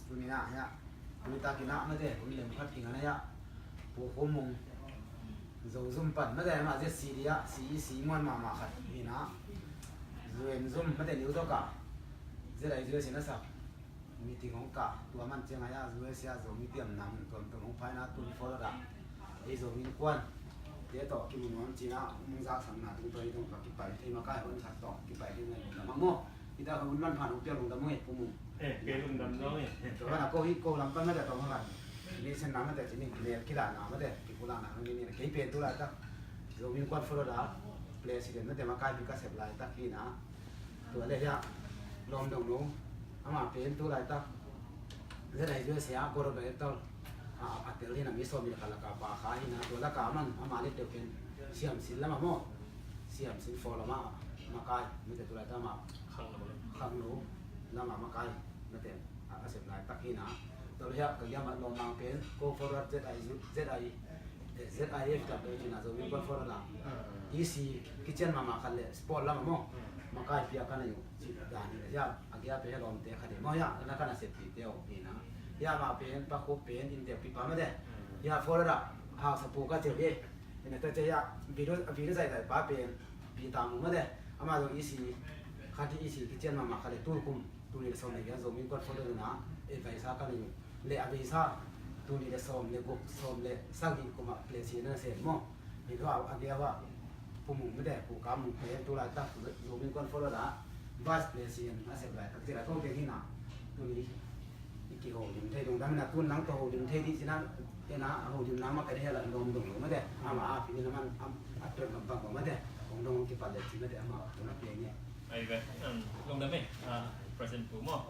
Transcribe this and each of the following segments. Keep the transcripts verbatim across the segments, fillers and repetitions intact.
Tuni na ya, tuni takin ah mate, tuni lem khat kinga na ya, Pu Khum Mung, Zozum pan mate, amah Z C D ah C E C muan mahmah khat hi na, Zuen Zum mate, New York ah Z I U S in a sak meeting hong kah, tua man ciang a ya U S A Zomi piamna mun tuamtuam hong pha hi na, tuni Florida ei Zomi innkuan te tawh kimu nuam cih na, hong zaksakna tungtawn hi dong, ka kipai thei makai hon khat tawh kipai thei ngai lungdam ang maw. Hi ta ka hun manpha nong piang lungdam ung e, Pu Mung. Eh, kei lungdam zong e. Tua ban a ko hi, ko lam pan mate, tawm hang a relation na mate, cih ning kinel kilahna mate, kipulahna hang ni, kei pen tu laitak Zomi innkuan Florida president mate, makaipi ka sep laitak hi na. Tua le hiah lawm dong no, amah pen tu laitak Z I U S A ah board of director a, a tel hi na, mi sawm nih le khat laka pa kha hi na. Tua laka man amah le teu pen siamsin lam ah maw, siamsin for lam ah makai mate, tu laitak amah khangno, khangno lam ah makai mate, a, a sep laitak hi na. Tua le hiah ka giam ah lawm mang pen ko Florida Z I U, Z I, eh, Z I F W hi na, Zomi innkuan Florida ah E C kician mahmah khat le sport lam ah maw, makaipi a ka na hi uh cih dan hi na. Hiah a giah pen hiah lawmte khat hi maw, hiah na ka na seppihte uh hi na. Hiah amah pen Pa Khup pen inntekpipa mate, hiah Florida hausa pu ka ci uh hi. Hi na, tua ciang hiah video, video zaizai pa pen Peter Mu mate, amah zong E C khat hi, E C kician mahmah khat le, tu kum tul nih le sawm le giat Zomi innkuan Florida ah advisor ka na hi uh, le a visa tul nih le sawm le guk, sawm le sagih kum ah president na sem maw. Hi tua a giah ah Pu Mung mate, Pu Kam Mung pen tu laitak Zomi innkuan Florida ah vice president a sep laitak, ci laitak ko te hi na. Tuni i kiholim thei lungdam hi na, tun nang tawh holim thei ding ci na, te na a holimna mah ka deih a, lawm dong lo mate, amah a pi ding a man a, a tuan kam bang lo mate, hong dong hong kipat le ci mate, amah tun a piang e. Ai ve, um, lungdam e, ah, President Pu maw.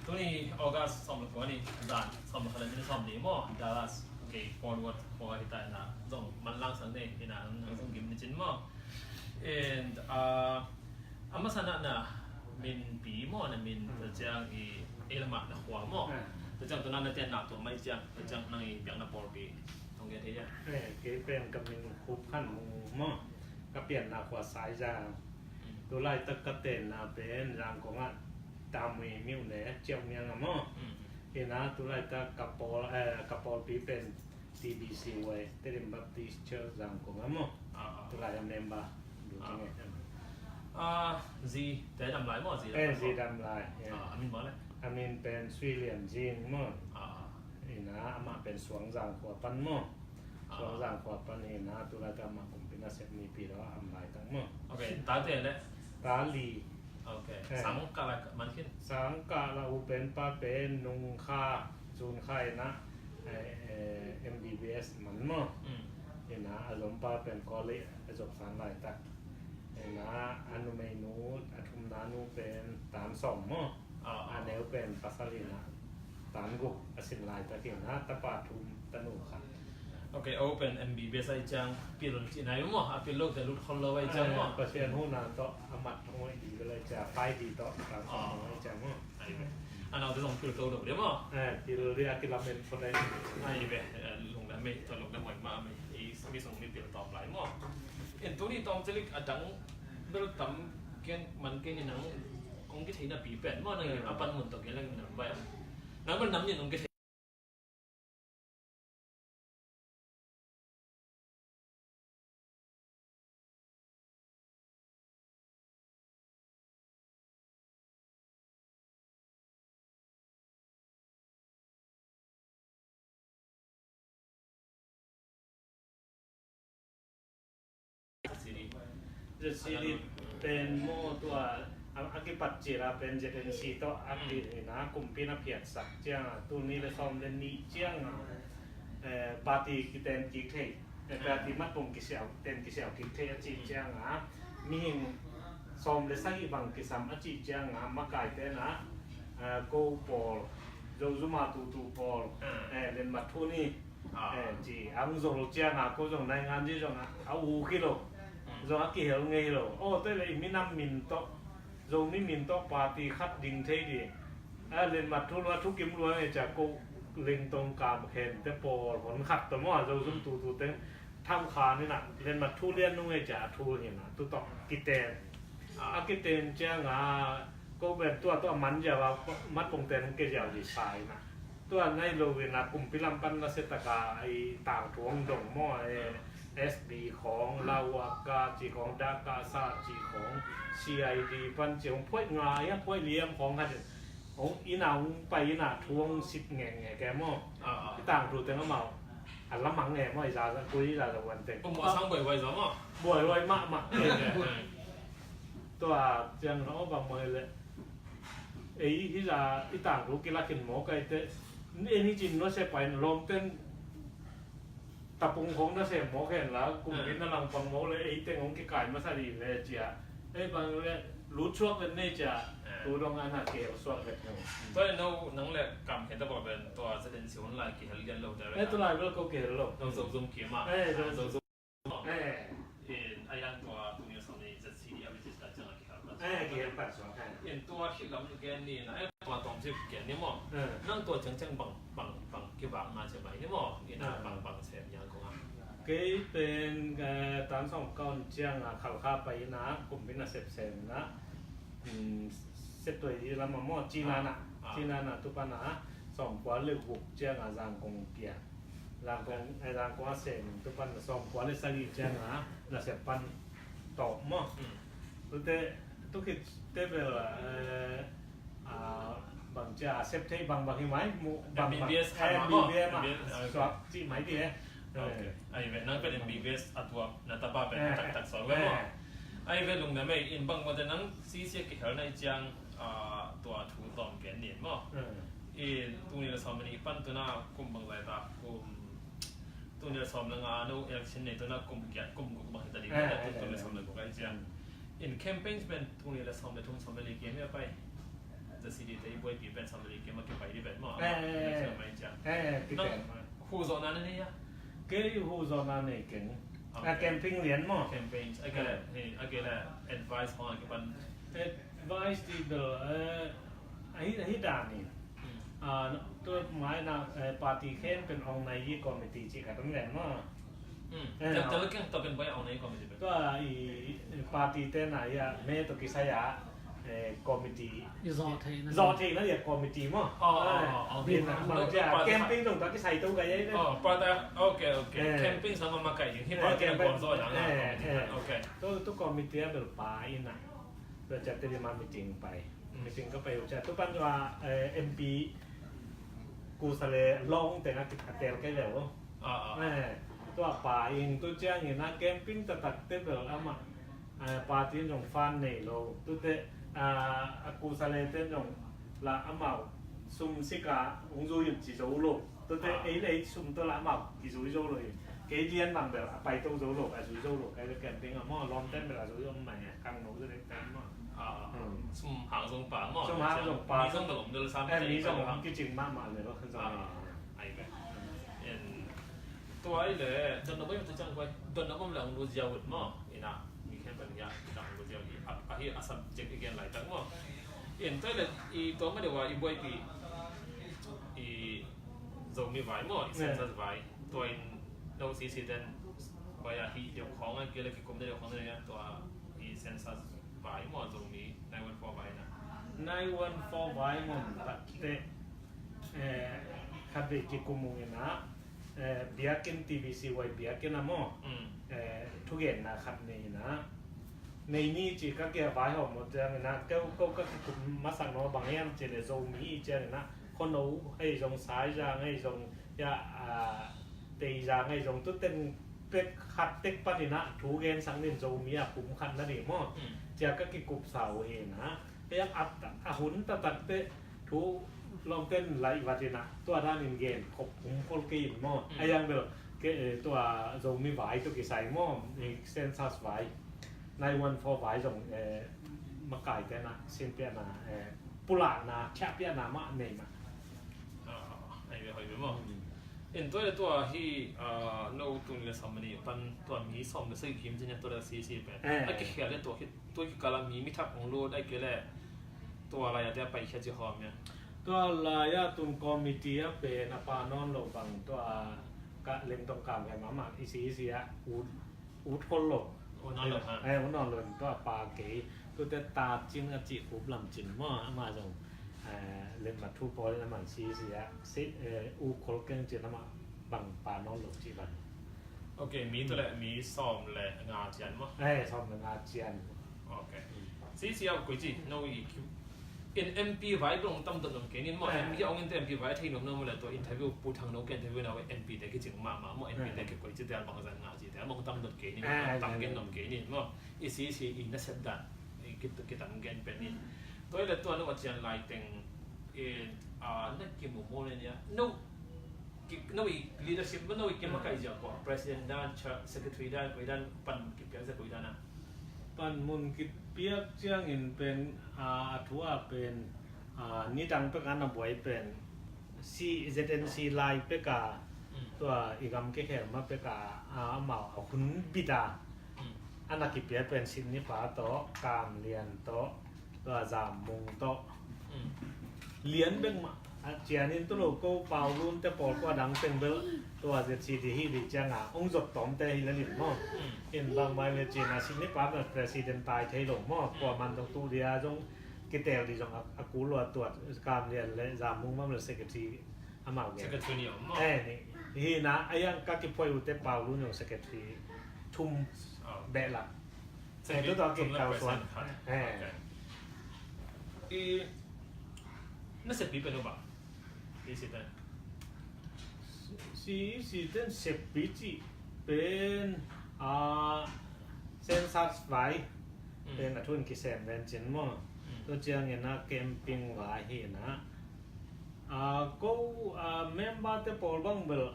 Tuni August sawm le kua ni, zan sawm le khat le minute sawm ni maw, Dallas, okay, Fort Worth khua hi ta na, zong manlang sang ni, hi na, nang zong gim ni cin maw. And, ah, a masa na na minpi maw, na min, hmm, tua ciang i, ei lam ah na khua maw. Hmm. Tua ciang tu na na ten na tua mai ciang, tua ciang nang i biakna pawlpi hong gen thei dia. Eh, kei pen ka min Khup Khan Mung maw. Ka pianna khua Saizang. Hmm. Tu laitak ka tenna pen Zangkong ah Tamui Myone, Ciau Miang ah maw. Hmm. Hi na, tu laitak ka pawl, eh, ka pawlpi pen T B C Y, Tedim Baptist Church Zangkong ah maw. Ah, ah. Tu lai a member. Ah. Ah, zi te dam lai maw, zi dam lai maw? Eh, zi dam lai, yeah. Ah, a min bang le? A min pen Sui Lian Zing maw. Ah, ah. Hi na, amah pen Suang Zang khua pan maw. Ah. Suang Zang khua pan hi na, tu laitak amah kumpi nasep mipi lo a om laitak maw. Okay, tate le? Ta li. Okay. Eh. Sang kah la man khin? Sang kah la u pen pa pen Nung Kha, Zun Kha hi na, eh, eh, M B B S man maw. Hmm. Hi na, a zom pa pen college a zom san laitak. Hi na, a numeinu, a thumna nu pen tan sawm maw. Ah, ah. A neu pen pasal hi na, tan guk a sin laitak hi na, tapa thum, tanu khat. Okay, o pen M B B S ahih ciang pil cihna hi maw, a pil lote lut khol lo ahih ciang maw. Eh, Pasian huhna tawh a mat hong hoih ding bel ahih ciang, pai ding tawh, tan sawm hong hoih ciang maw. Ai ve. A naute zong pil to lo ding maw. Eh, pil ding a kilamen phot ai. Ai ve, eh, lungdam e, tua lungdam hoih mah e, i mi sung mi pil tawm lai maw. En tuni tawm cilik a dang bel tam gen man kei ni, nang hong kithei napi pen maw, nang a pan mun tawh gen leng nang bai a. Nang bel nam ni hong kithei. Z C D. Z C D pen maw tua, a, a kipat cil a pen Z N C tawh a, hmm, pi hi na, kumpi na phiatsak ciang a, tul nih le sawm le nih ciang a, eh, party kiten kik thei. Eh, party matpung kisiau, ten kisiau kik thei a cih ciang a, mihing sawm le sagih bang kisam a cih ciang a, makaite na, eh, ko pawl, Zozuma tutu pawl, eh, lenmat thu ni, eh, ci ang zol ciang a, ko zong naingan ci zong a, a uk hi lo. Zong a kihel ngei hi lo. Aw, tua le i minam min tawh, Zomi min tawh party khat ding thei ding. A, lenmat thu lua, thukim lua ngei cia ko lengtong kam khen te pawl hon khat tawh maw, Zozum tutu teng tham kha ni na, lenmat thu lian nung ngei cia a thu hi na, tu tawh kiten. A kiten ciang a, Ko ben tua tua man ziau a, mat pongte nong ke ziau di sa ina. Tua nai lo ina kumpi lam pan na se taka ai tangthu hong dong maw, eh, S B khong, Lawaka ci khong, Dakasa ci khong, C I D pan ci khong, phuai nga ia phuai liam khong ha. Hong ina hong pai ina thu hong sip ngenge ke maw. Ah, ah. I tangthu teng amau a lamang nge maw, i za za kui za za wan teng. Kum sang buai buai za maw. Buai buai mah mah. Eh, eh, eh. Tua ciang na o bang maw le. Ei hi za i tangthu kilak in maw kai te. Ei ni cin no se pai lom ten. Tapung khong na sem mawk hen la, kumpi na langpang mawk le, ei teng hong kikai masa dih le cia. Ei bang le, lut suak vet nei cia, tu dong ana kihel suak vet hong. Tua in no nang le kam khen ta bawk ven, tua zaden si hun lai kihel lian lo direct. Eh, tu lai bel ko kihel lo. Nong zong zong kia ma. Eh, zong zong. Eh. In, a yang tua tu ni som ni Z C D a register ciang a kihel. Eh, kihel pan suak, eh. In tua hi lam gen ni na, eh, tua tom sip gen ni maw. Eh. Nang tua ciang ciang bang, bang, bang kibang na ciang bang ni maw. Ni na bang, bang sem yang kong a. Kei pen, eh, tan sawm kaun ciang a Khalkha pai na, kumpi na sep sem na. Hmm, sep tua i lam a maw, Cina na. Ah, ah. Cina na tu pan a, sawm kua le guk ciang a Zangkong kia. Zangkong, eh, Zangkong a sem tu pan sawm kua le sagih ciang a, na sep pan tawh maw. Hmm. Tute, tu khit te bel, eh, ah, bang cia sep thei bang bang hi mai, mu, bang bang. M B B S khat ma maw? M B B S ma. M B B S, ah, okay. Suak ci mai ti eh. Okay. Ai ve, nang pen M B B S a tuak, na tapa pen, eh, a taktak suak ve maw? Eh. Ai ve lungdam ei, in bang maw te nang C C a kihel na i ciang, ah, tua thu tawm ken nin maw? Eh. In, tung ni le sawm ni pan tu na kum bang lai ta, kum Tung ni le sawm le nga no election nei tu na kum giat kum guk bang hita ding. Eh, tung ni le sawm le guk ai ciang. In campaign pen tung ni le sawm le thum sawm le li kiam ia pai. Za si di te i buai pi pen sawm le li kiam a kipai di pen maw. Eh, eh, eh. Election mai ciang. Eh, eh, kipai. Nang hu zawhna na nei a? Kei hu zawhna nei keng. Okay. A campaign lian maw. Campaign. A ke le, eh, a ke le advice hong a kipan. Advice ti bel, eh, ahi, ahi dan in. Hmm. Ah, tu mai na, eh, party khen pen ong nai i committee ci ka tung len maw. Hmm. Eh, tel, tel keng to pen bai ong nai i committee pen. Tua i party te na ia me to kisai a, eh, committee. I zawh theihna. Zawh theihna ia committee maw. Oh, oh, oh, oh. Bin na, bang cia, party campaign dong to kisai to ka ia. Oh, party, okay, okay. Eh. Campaign sama makai ding. Hi party na campaign. Guam zawh na, eh, committee. Eh. Okay. Tu, tu committee a bel pa in na. Tua ciang Tedim ah meeting pai. Mm. Meeting ka pai uh ciang tu pan tua, eh, M P kusa le lawng teng a ki-, a tel kei le uh. Ah, ah. Eh, tua pa in tu ciangin a campaign taktak te bel amah, eh, party in zong fund nei lo. Tute, ah, a kusa le ten zong la amau sum sika ung zui in ci zo lo. Tute, ah, ei le ei sum to la amau kizui zo lo in. Kei lian bang bel a pai to zo lo, a zui zo lo, kei le campaign a maw, lawm ten bel a zui om mai a, kang no zui le ten maw. Ah, hmm. Sum hang zong pa maw. Sum hang zong pa. Mi zong bel om del sam. Eh, mi zong om kicing mahmah le lo, zong. Ah, ai ve. En, tua ai le, don no bai tu ciang bai, don no bom le ong lu ziau ut maw, ina, mi khen ban ya, ina ong lu ziau hi, a, a hi a subject again lai tak maw. En, tua ai le, i tua ma deuh a, i buai pi, i Zomi vai maw, i census vai. Tua in no C C ten bai a hih deuh khawng a, kei le kikum deuh khawng a, tua i census vai maw, Zomi nine one four vai na. Nine one four vai maw, takte, eh, khat vei kikum ung ina, eh, biakinn T B C Y biakinn a maw, mm, eh, thugenna khat nei ina. Nei ni ci ka kia vaihawm uh ciangin ah, keu ko ka kikup masak no bang hiam ci le Zomi i ciangin ah, khuano ahi zong, Saizang ahi zong, ya, ah, Teizang ahi zong, tu teng pek khat tek panin ah thu gensak nin Zomi a pum khat na ni maw. Hmm. Cia ka kikup sa uh hi na. Ya, a, a hun taktak te thu lawmten laih vat in ah, tua danin gen khop pum khol kei in maw. Hmm. A yang bel, ke, eh, tua Zomi vai tu kisai maw, eh, census vai. Nine one four vai zong, eh, makai tena, sinpiana, eh, pulakna, khiahpiahna mah nei mah. Ah, ai ve hoi ve maw. Hmm. En tua le tua hi, ah, no tung le sawm ni pan tua mi sawm le sagih kim cin tua le C C pen. Eh. A kikhial le tua hi, tua kikal a mi, mi thak hong lut, ai ke le tua lai a te a pai khia ci hawm ya. Tua lai a tung committee a pen a pa nawn lo bang tua ka lem tong kam he mama i si i si a ut ut hol lo. Ut nawn lo, ha. Eh, ut nawn lo, tua pa kei. Tute ta cin a cih khup lam cin maw, amah zong, eh, letmat thu pawl in amah si si a, si, eh, u khol keng cin amah bang pa nawn lo cih bang. Ok, mi tawh le mi sawm le nga cian maw? Eh, sawm le nga cian. Ok. Si si a koi ci, no i kiu. In M P vai bang tam dot nom kei nin maw, eh, M P a ong in te M P vai thei nom nom le tua interview Pu Thang No ke interview na we M P te kicing mahmah maw, M P te kikoi ci te bang zan nga ci te bang tam dot kei nin, tam gen nom kei nin maw. I si si i nasep dan i kit, kitam gen pen in. Tua i le tua no a cian lai teng in, ah, na kimu mu le nia. No, ki, no i leadership, no i kimakaih zia ko, president dan, cha-, secretary dan, koi dan, panmun kipiak zia koi dan a. Panmun kipiak ciangin pen, ah, a thu a pen, ah, nidang pek a na buai pen, C, Z N C lai pek a, tua i gam kekhel ma pek a, ah, amau a hun bit a, a na kipia pen Sitni pa tawh, Kam Lian tawh, tua Zam Mung tawh. Lian bek mah a cian in tu lo ko Pau Lun te pawl ko a dang teng bel tua Z C D hi di ciang a ong zot tawm te hi le lim maw. In bang mai le cin a Sitni pa bel president tai thei lo maw. Kua man zong tu dia zong kitel di zong a, a kul lo a tuat Kam Lian le Zam Mung mam le secretary amau gen. Secretary ni om maw? Eh, ni. Hi na, a yang ka kiphuai u te Pau Lun zong secretary thum beh la. Eh, tu tawh kik kau suan. Eh. I, na seppi pen uh ba? I si ten. Si, si ten seppi cih pen, ah, census vai. Pen a thu in kisem ven cin maw. Tua ciangin a camping vai hi na. Ah, ko, ah, member te pawl bang bel,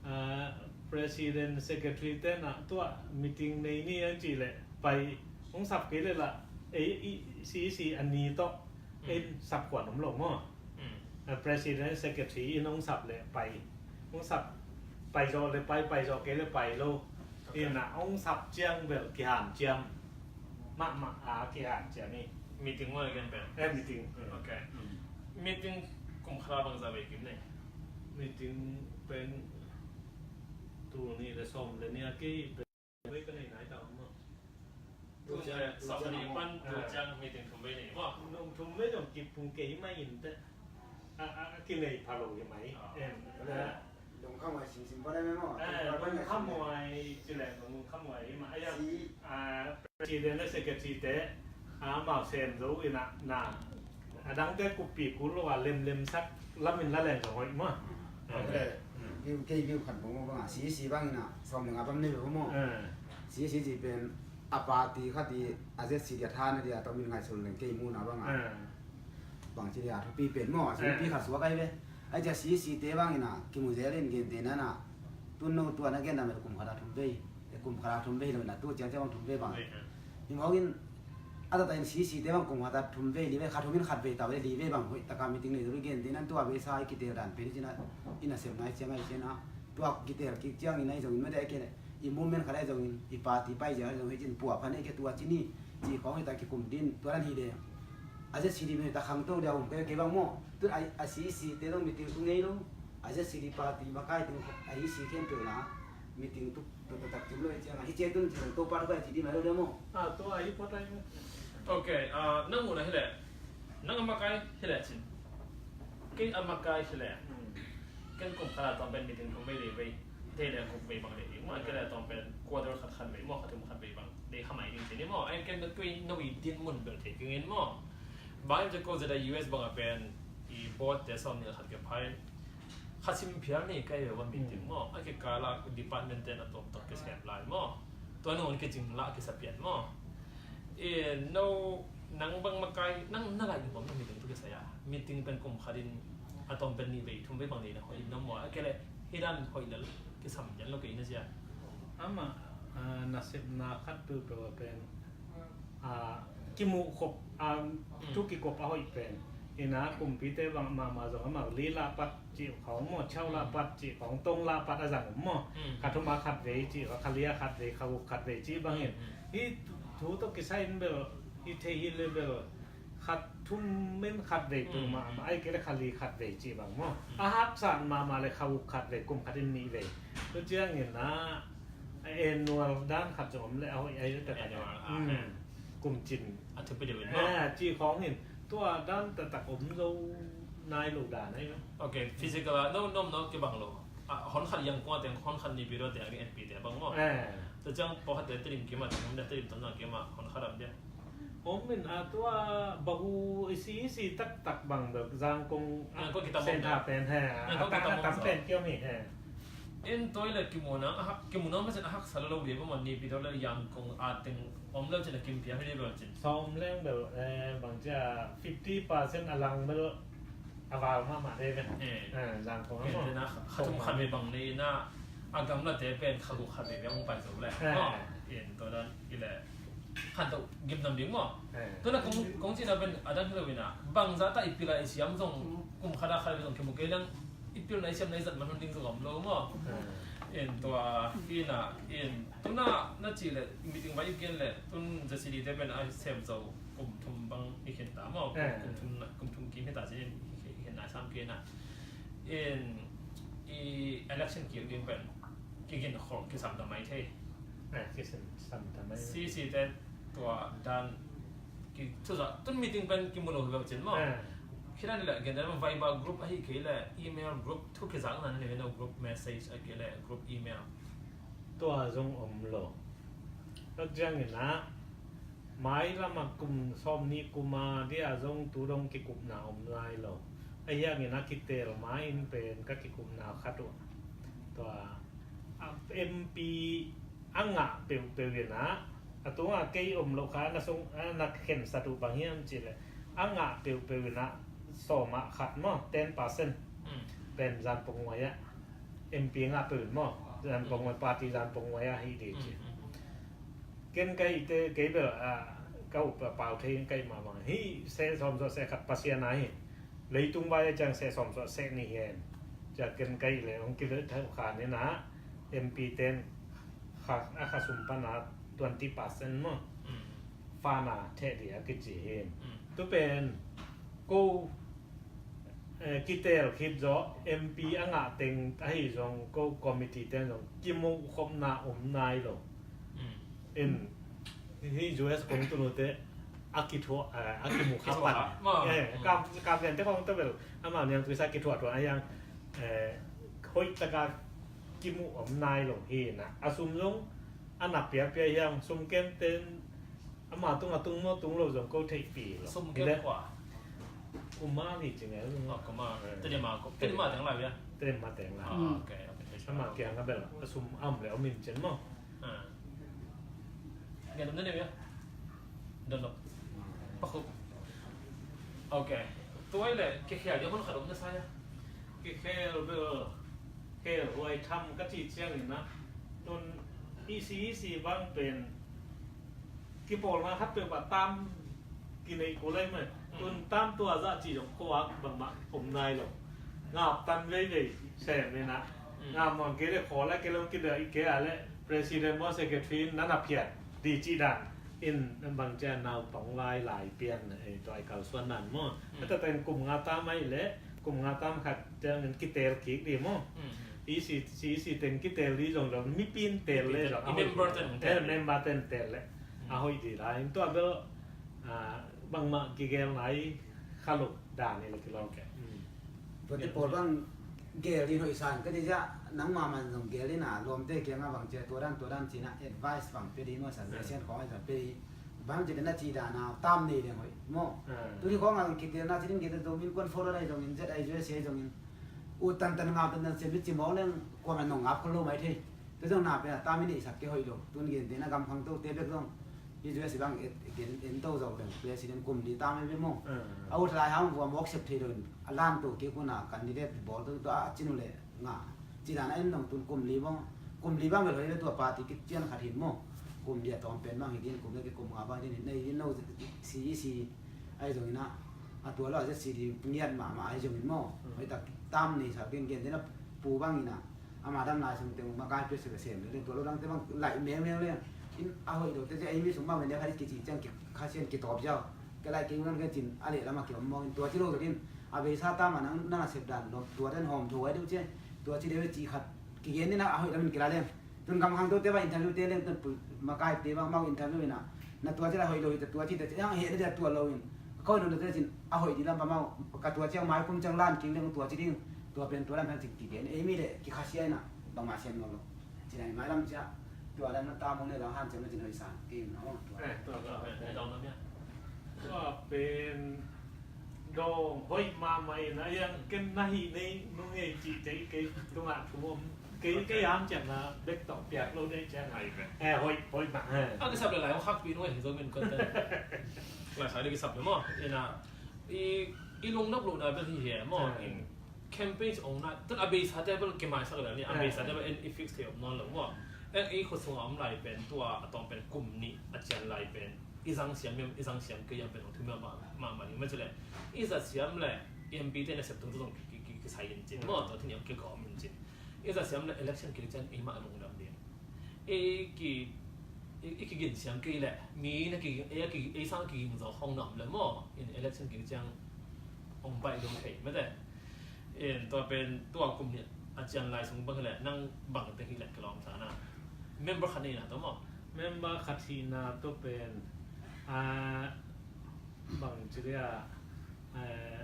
ah, president, secretary te na tua meeting nei ni ang ci le pai hong sap kei le la, ei, i, C C a ni tawh in sap kuan om lo maw. Ah, president, secretary in hong sap le pai, hong sap pai zawh le pai, pai zawh kei le pai lo. Ina hong sap ciang bel kihan ciam mahmah a kihan ciam hi. Meeting maw le ken pen? Eh, meeting. Ok. Meeting kum khat a bangzah vei kim nei? Meeting pen tul nih le sawm le nih a kei pen vei ka nei nai ta maw. Tul nih le sawm le nih pan tul ciang meeting thum vei nei maw? Nung thum vei zong kipung kei mai in te. A, a, a kinei pha lo hi mai. Em. Dong khamuai simsim pa dai maw? Eh, dong khamuai ci leng dong khamuai hi mah. A, president le secretary te, a, amau sem zo ina, na. A dangte kuppi kul lo a lemlem sak lamin la leng ka hoih maw. Ok. Kei, kei view khat bang maw bang a, C C bang ina, sawm le nga bang nei lo maw. C C ci pen a party khat i a Z C D a tha na dia tawmin ngaihsun leng kei muna bang a. Bang ci dia thupi pen maw, a thupi khat suak ai ve. Ai cia C C te bang ina kimu zel in gen te na na. Tun no tua na gen na mel kum khat a thum vei. E kum khat a thum vei lo na tu cia cia bang thum vei bang. Hi mawk in a tata in C C te bang kum khat a thum vei li vei, khat thum in khat vei ta vei li vei bang hoih taka meeting nei tu gen te na tua vei sa i kitel dan pen ci na ina sem ngai cia ngai cia na. Tua kitel kik ciang ina i zong in ma de ke le. I movement khat a zong in, i party pai zia zong hi cin pua phan hi ke tua ci ni, ci khong hi ta kikum din, tua dan hi de. A Z C D mi ta khang to dia um ke ke bang maw. Tun a, a C C te dong meeting tu ngei lo. A Z C D party makai ting a I C khempeuh na meeting tu, tu, tu tak cim lo hi ciang a. Hi ciang tun ci to pa tu kai ci di mai lo dia maw. Ah, tua hi pua tai. Ok, ah, nang mu na hi le. Nang a makai hi le cin. Kei a makai hi le. Ken kum khat a tawm pen meeting thum vei le vei. Thei le guk vei bang le ding maw, kei le tawm pen quarter khat khat vei maw, khat thum khat vei bang. Dei kha mai ding ci ni maw, ai ken na tui no i din mun bel thei keng in maw. Bang in te ko zeta U S bang a pen i board te sawm ni khat ke phain. Kha sim phial ni kai ve wan meeting maw, ai ke kala department ten a tawm tawm ke sem lai maw. Tua no ke cing la ke sa pian maw. E, no, nang bang makai, nang na lai bang meeting tu ke sa ya. Meeting pen kum khat in a tawm pen ni vei, thum vei bang ni na hoih in no maw. A ke le, hi dan hoih lel, kisam yan lo kei na cia. Amah, ah, nasepna khat peuhpeuh a pen, ah, kimuh khop, ah, thu kikop a hoih pen. Ina kumpite bang mahmah zong amah li lah pat cih khong maw, chau lah pat cih khong, tong lah pat a zang maw. Khat thum a khat vei cih, kha li a khat vei, kha guk khat vei cih bangin. Hi thu tawh kisai in bel, hi thei hi le bel, khat thum men khat vei peuhmah, ai kei le kha li khat vei cih bang maw. A haksa mahmah le kha guk khat vei, kum khat in nih vei. Tua ciangin a, a annual dan khat zong om le a hoih ai le ta khat. Kum cin A thupi deuh in maw? Eh, ci khawng hin tua dan taktak om zo nai lo dan ahi maw? Ok, physical ah no, no, no, kibang lo. Ah, hon khat Yangon ah teng, hon khat Naypyidaw ah teng, M P te bang maw? Eh. Tua ciang pawlkhatte Tedim kim ah teng om dia, Tedim Tonzang kim ah hon khat om dia. Om in a tua bahu i si i si taktak bang deuh Zangkong ah, Zangkong kitam om Sentha dia. Pen he. Zangkong a tam, kitam a tam om pen dia. Kiom hi he. In tua le kimu nang a hak, kimu nang mah cin a haksa lo lo dia bang maw, Naypyidaw le Yangon ah teng om lo cin a kim piang hi lo cin. Sawm leng bel, eh, bang cia fifty percent a lang bel a val mahmah de ve. Eh. Eh, Zangkong a maw. Ken tena kha thum khat ve bang nei na a gamlate pen kha guk khat ve ve hong pai zo le. Eh. Maw. In tua dan i le khan to gim nam ding maw. Eh. Tua na kong, kong cina pen a dan hi lo ina. Bang za ta i pila i siam zong kum khat a khat ve zong kimu kei leng i pilna i siamna i zat man hun ding zong om lo maw. Eh. In tua ina in tuna na ci le meeting vai i gen le tun Z C D te pen a sem zo kum thum bang i khen ta maw. Eh. Kum thum na, kum thum kim hi ta ci in i khen na sam kei na. In i election kik ding pen kigin khol kisam ta mai thei. Eh, kisam ta mai. C C te tua dan ki thu za tun meeting pen kimu lo hi lo cin maw. Eh. Khi dan le gen dan Viber group ahi kei le email group thu kizak na ni no group message ahi kei le group email. Tua zong om lo. Tua ciangin ah mailam ah kum sawm nih kum a dia zong tu dong kikupna om lai lo. Ahi hangin a kitel ma in pen ka kikupna khat uh. Tua a M P a ngah peuhpeuh in ah a tungah kei om lo kha na sung a na khensat uh bang hiam cih leh a ngah peuhpeuh in ah sawm ah khat maw, ten percent. Mm. Pen Zanpong Nguai ah M P ngah peuh in maw, Zanpong Nguai party Zanpong Nguai ah hi ding ci. Mm, mm, mm. Ken ka hihte kei bel a ka up a pau thei in ka hih mahmah hi. Seh sawm suah seh khat Pasian a hi. Leitung vai a ciang seh sawm suah seh nih hi en. Cia ken ka hih leh hong kivelh thei kha nen ah M P ten kha a kha sum pan a twenty percent maw. Mm. Fana theh dih a kici hi. Mm. Tu pen ko eh, kitel khit zawh M P a ngah teng ahi zong ko committee ten zong kimuh khopna om nai lo. Mm. In hi U S kong tunu te a kithuah, eh, a kimuh kha pan. Kithuah kha. Eh, mm. Kam, kam lian te kong tawh bel amau niang tuisa kithuah thuah a hiang, eh, hoih taka kimuh om nai lo hi na. A sum zong a na piapia hiang sum ken ten ama tung a tung maw tung lo zong ko theihpi lo. Sum ken kua? Kuma ni ci ngai lo. Oh, kuma. Eh. Tedim a ko. Tedim a teng lai bia. Tedim a teng lai. Ah, ok, ok. Ama kiang a bel a sum a om le om in cen maw. Ah. Ngai lo na ne bia. Don lo. Pakhup. Ok. Tua i le kikhel dia hon khat om na sa ia. Kikhel bel khel huai tham ka ci ciangin ah tun E C, E C bang pen kipawlna khat peuh ah tam kineih ko lai mai. Mm. Tun tam tua zah ci zong khuak bangmah om nai lo. Ngap tan veivei sem in ah. Mm. Ngap muang kei le khawl a kei lo kidai kei a le president maw secretary in na na phiat di ci dan in bang cia naupang lai lai pian, eh, tua i kalsuan nan maw. Mm. A ta ten kum nga tam ai le kum nga tam khat ciangin kitel kik di maw. Mm, mm. E C, E C ten kitel di zong zong mipi in tel le zong i member ten tel le. Mm. A hoih di lai in tua bel, ah, bangmah kigel nai kha lo dan i le kilawm. Ok. Mm. Tua te pawl bang gel in hoih san ka ti cia nangmah man zong gel in a lawmte kiangah bang cia tua dan tua dan cina advice bang pe di maw, suggestion khawng ai zong pe di. Bang ci na ci dan a tam nei leng hoih maw. Ah. Tuni khawng a zong kitelna ci ding kite zong in kuan follow dai zong in Z I U S A zong in ut tantan ngap tantan siam i ci mawk leng kuamah nong ngap khol lo mai thei. Tua zong na pen a tam i neihsak kei hoih lo. Tun gen te na gam khangto te bek zong i U S A bang et, gen en to zong leng president kum li tam i bek maw. Ah. A ut lai hang vua mawk sep thei lo in a lan to kei kuna candidate bawl to tua a cin uh leh ngah. Ci dan a en nong tun kum li bang, kum li bang bel hoih le tua party kician khat hin maw. Kum li a tawm pen bang hi din, kum le kei kum nga bang hi din, nei din no C E C ahi zongin ah, a tua lo a Z C D ngiat mahmah ahi zongin maw. Mm. Hoih tak tam nei sa gen gen din a pu bangin ah, ama dam lai sung teng makai pe se sem le, tua lo dang te bang laih mengmeng le. In a hoih lo te te ei mi sung bang ven de khat kici ciang ki, kha sian kitawp ziau. Ke lai kei ngan ke cin a leh lam a kiom mawk in tua ci lo zaw din. A beisa tam a nang, nang a sep dan lo, tua ten hawm tho ai deuh ci. Tua ci deuh ci khat kigen din a, a hoih lam in kila leng. Tun gam khangto te bang interview te leng tun pu, makai te bang, bang interview in a. Na tua ci la hoih lo hi ta, tua ci ta ci ang he dia tua lo in. Ka koi lo na te cin a hoih di lam pa mau, ka tua ci ang mai kum ciang lan king leng tua ci ding, tua pen tua lam pen cin ki gen. Ei mi le ki khasia ina dong ma siam lo lo. Cin ai mai lam cia tua lam na ta mo ne lam han ciang na cin hoih san. Ki na ong tua. Eh, tua, tua, eh, dong lam ya. Tua pen dong hoih mahmah in a, yang ken na hih nei nung ei cih teh kei tungah thu om. Kei, kei hanciamna bek tawh piak lo dei ciang. Ai ve. Eh, hoih, hoih mah, eh. A kisap le lai hong khakpih nuai hi zo min kon te. Lai sai le kisap le maw. Ina, i, i lungnop lohna bel hi hi maw. Eh. In campaigns ong na, tun a beisa te bel kimaisak le ni, a beisa te bel en i fix thei om nawn lo maw. En i khut sunga om lai pen tua a tawng pen kum nih a cian lai pen i zang siam em, i zang siam kei em pen hong thum em mah, mah, mah, mah ci le. I zat siam le, MP te na sep tung tu zong ki, ki, ki, kisai in cin maw, tua thin i ong kigawm in cin. I zat siam le election kik ciang i mah lungdam ding. I ki, i, i kigin siam kei le, mi na ki, i, i, i sang kiging zaw hong nam le maw, in election kik ciang hong baih lo thei, mate. In tua pen, tua kum nih a cian lai sung bang le, nang bang te hi le ka lawm sa na. Member khat nei na tua maw. Member khat hi na tua pen, ah, bang ci dia, eh,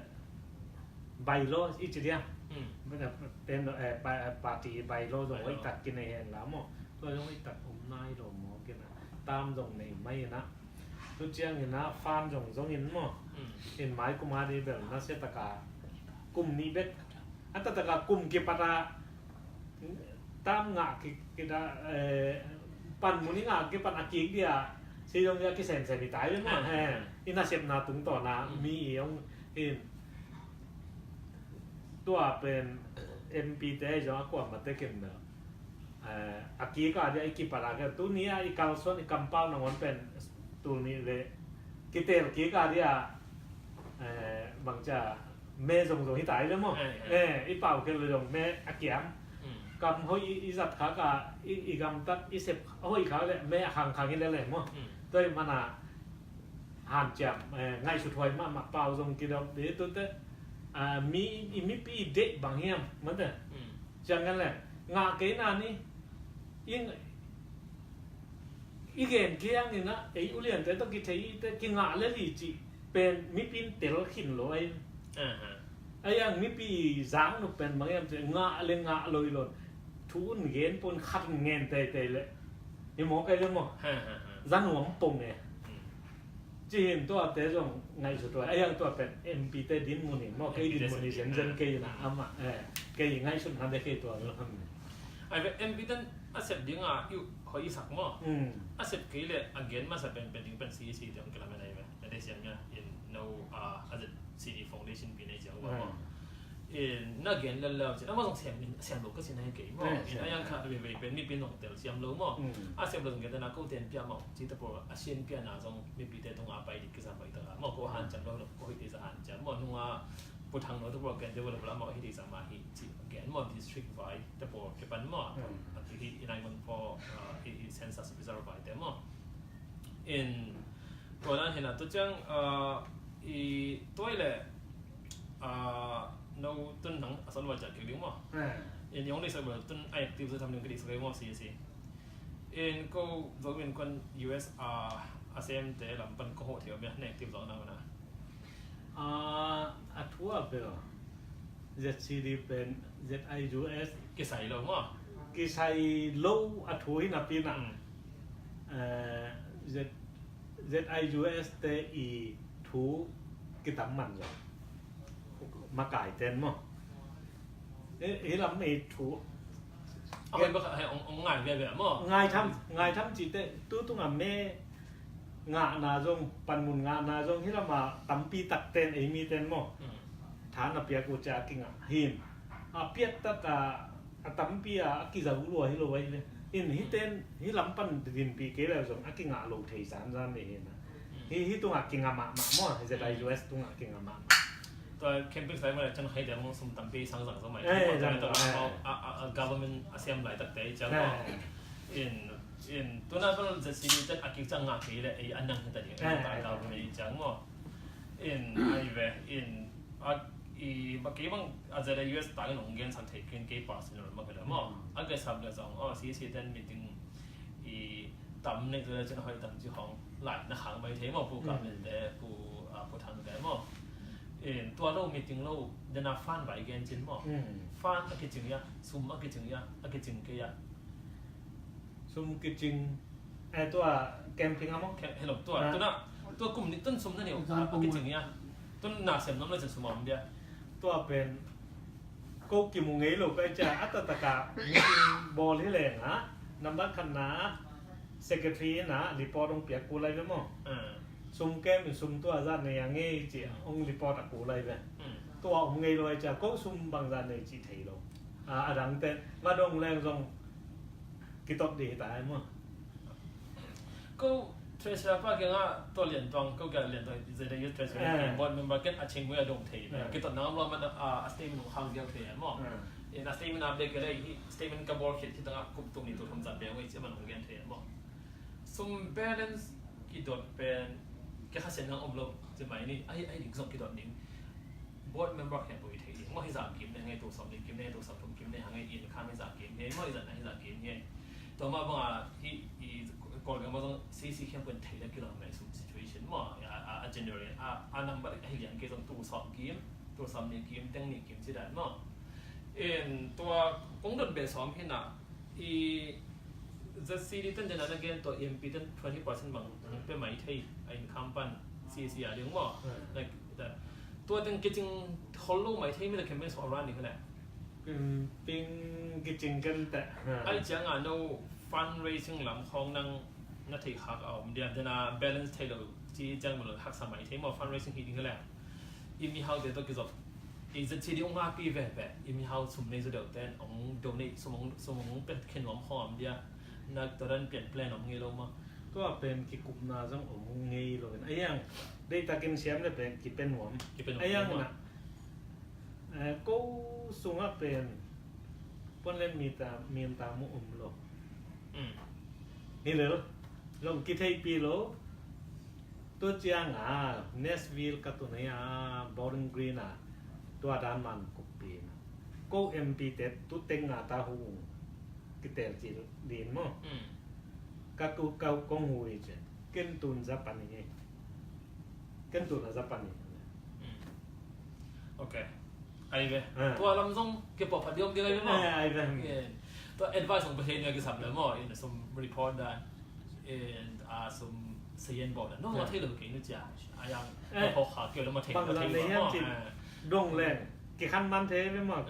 bylaw i ci dia. Hmm. Bang ten, eh, pa-, party bylaw zong hoih tak kinei hen la maw. Tua zong hoih tak om nai lo maw kina. Tam zong nei mai na. Tu ciang ina fan zong zong in maw. Hmm. In mai kum a di bel na sia taka kum nih bek. A ta taka kum kipat a tam ngah ki, kita, eh, pan mun i ngah kipan a kik dia, si zong dia kisensem i tai le maw. Hmm. Eh, i nasepna tungtawn a, hmm, mi i ong in. Tua pen MP te zong a kuamah te ken bel. Eh, a kik a dia i kipat a kia. Tuni a i kalsuan i kampau nangawn pen tul nih le kitel kik a dia, eh, bang cia me zongzong hi tai le maw. Eh, eh. Eh, i pau khel le zong me a kiam. Hmm. Kam hoih i, i zat khak a, i, i gamtat, i sep hoih khak le me a khangkhang hi le le maw. Hmm. Tua i mana hanciam, eh, ngaihsut huai mahmah pau zong kidop di tu te, ah, mi, i mipi i deih bang hiam, mate. Hmm. Ciang ngan le, ngah kei na ni, i, i gen kiang ina, ei uliante tawh kithei i te, kingah le li cih pen mipin tel khin lo ai. Aha. Ai ang mipi zang nuk pen bang hiam cih, ngah le ngah lo i lo. Thu un gen pon khat un ngen teitei le. Hi mawk ai le maw. Ha, ha, ha. Zan uam pong e. Hmm. Ci hin tua te zong ngaihsut tua. Ai ang tua pen MP te din mun in maw. Kei din mun in zen zen kei na ama. Eh, kei ngaihsutna de kei tua lo ham. Ai ve MP ten a sep ding a i hoih i sak maw. Hmm. A sep kei le a gen masa pen pen ding pen CEC te hong kilamen ai ve. Na te siam nia in no, ah, a ZCD Foundation pi nei ciang maw. Hmm. In na gen lel leu cin, amah zong siam in, siam lo ka sin ahi kei maw. Eh, in siam. A yang khat veivei pen mipi in zong tel siam lo maw. Mm. A siam lo zong gen tena ko ten pia maw, ci ta pawl a sian piana zong mipite tunga pai dik kisa pai ta maw, ko hanciam lo lo, ko hih tisa hanciam maw, nunga puthang lo ta pawl ken develop la maw, hih tisa ma hih ci gen maw, district vai ta pawl kipan maw. Mm. A ki hih i nai mun paw, ah, hih, hih census officer vai te maw. In tua na hina tu ciang, ah, i tuai le, ah, no tun nang a salwa ciak kik ding maw. Eh. In yong le sa bel tun a active sa tham ding ka di sa kei maw si si. In ko zo min kon US a, a sem te lam pan ko ho thiam ya na active zo na na. Ah, a thu a bel ZCD pen ZIUS. Kisai lo maw. Kisai lo a thu hi napi na. Mm. Eh, Z, ZIUS te i thu kitam man zo. Makai ten maw. Eh, hi lam i thu. A hoi bak a hei ong, ong ngai via via maw. Ngai tham, ngai tham ci te tu tunga me ngahna zong, panmun ngahna zong, hi lama tampi tak ten, ei mi ten maw. Mm. Tha na piak uh cia kingah hin. A piat tak a, a tampi a, a kiza uh lua hi lo ai le. In hi ten, hi lam pan dinpi kei le zong, a kingah lo thei zan zan le hi na. Mm. Hi, hi tungah kingah mahmah maw, hi ZIUS tungah kingah mahmah. Tua camping site mah chan khai dia mong sum tampi sang sang sang mai. Eh, tua, sang tua, sang, eh. A, a, a government a siam lai tak te ciang maw. Eh. In, in, tuna bel ZCD chan a kik ciang ngah kei le, eh, a nang hita ding, eh, eh, ta eh, government ciang maw. In, ai ve, in, a, i, ba kei bang, a ZIUS ta nong gen san thei kin kei personal mah kei le maw. Hmm. A kei sab le zong, oh, CC ten meeting, i, tam nei tu le cin a hoih tam ci hong lai na khang mai thei maw, Pu Ka Min te, Pu, ah, Pu Thang te maw. In tua lo meeting lo, dena fan vai gen cin maw. Fan a kicing ya, sum a kicing ya, a kicing ke ya. Sum kicing, eh, tua camping a maw? Hello, tua, tuna, tua kum ni tun sum na ni, a kicing ya. Tun na sem nom le cin sum a om dia. Tua pen ko kimu ngei lo ka cia, a taktak a meeting bawl hi leng a, nambat khatna secretary in a report hong piak kul lai ve maw. Sum kem in sum tua zat nei a ngei ci hong report a kul lai ve. Tua om ngei lo a cia, ko sum bang zat nei ci thei lo. A dang te va dong leng zong kitot dih hi ta ai maw. Ko treasurer pa kiangah tua Lian Tuang, ko kia Lian Tuang, Z A U treasurer, board member ken a ching mui a dong thei. Kitot nang am lo man a statement hong khang ziau thei ai maw. In a statement a bek kele hi, statement ka bawl khit khit tangah kum tung ni tu thum zat bek ngoi ci man hong gen thei ai maw. Sum balance kidot pen ke kha sen nang om lo ci mai ni, ai, ai ding zong kidot ding. Board member khempeuh i thei ding maw, hi zah kim ne hang ei, tul sawm nih kim ne hang ei, tul sawm thum kim ne hang ei, income hi zah kim hi ei maw, hi zah na hi zah kim hi ei. Tua mah bangah hih i Kawlgam ah zong C C khempeuh in theih le kilawm le sum situation maw, a, a, a general a, a number ahi lian kei zong tul sawm kim, tul sawm nih kim, teng nih kim ci dan maw. In tua kong dot beh sawm hi na, i Z C D ten dena na gen tua M P ten twenty percent bang pe mai thei a income pan C C a ding maw. Like that. Tua teng kicing khol lo mai thei mi le campaign sawh ran ding le. Ping kicing kan te. Ai ciang a no fundraising lam khong nang na thei khak a om dia, dena balance thei lo ci ciang lo haksa mai thei maw, fundraising hi ding le. I mihau te tawh kizop i Z C D ong ngakpi veve, i mihau sum nei zaw deuh ten ong donate, sum ong, sum ong pet khen nuam khawm dia, na tua dan pian plan om ngei lo maw. Tua pen kikupna zong om ngei lo in. A yang deihtakin siam le pen kipe nuam. Kipe nuam. A yang na, eh, ko sungah pen puan le mi ta, mi ta mu om lo. Hi lel, zong kitheihpi lo. Tua ciang a Nashville ka tun a Bowling Green a tua dan man kuppi na. Ko M P te tu teng nga ta hung kitel cil din maw. Ka tu ka kong hui cin. Ken tun Japan i ngei. Ken tun a Japan i. Ok. Ai ve. Tua lam zong ke pop phat diom ding ai ve maw. Ai ve. Tua advice ong pe thei nia kisam le maw, in a sum report dan. In a sum sayen bawl dan. No, a thei lo kei nu cia. A yang a pok kha kei lo ma thei lo thei lo maw. Dong leng kikhan man thei ve maw.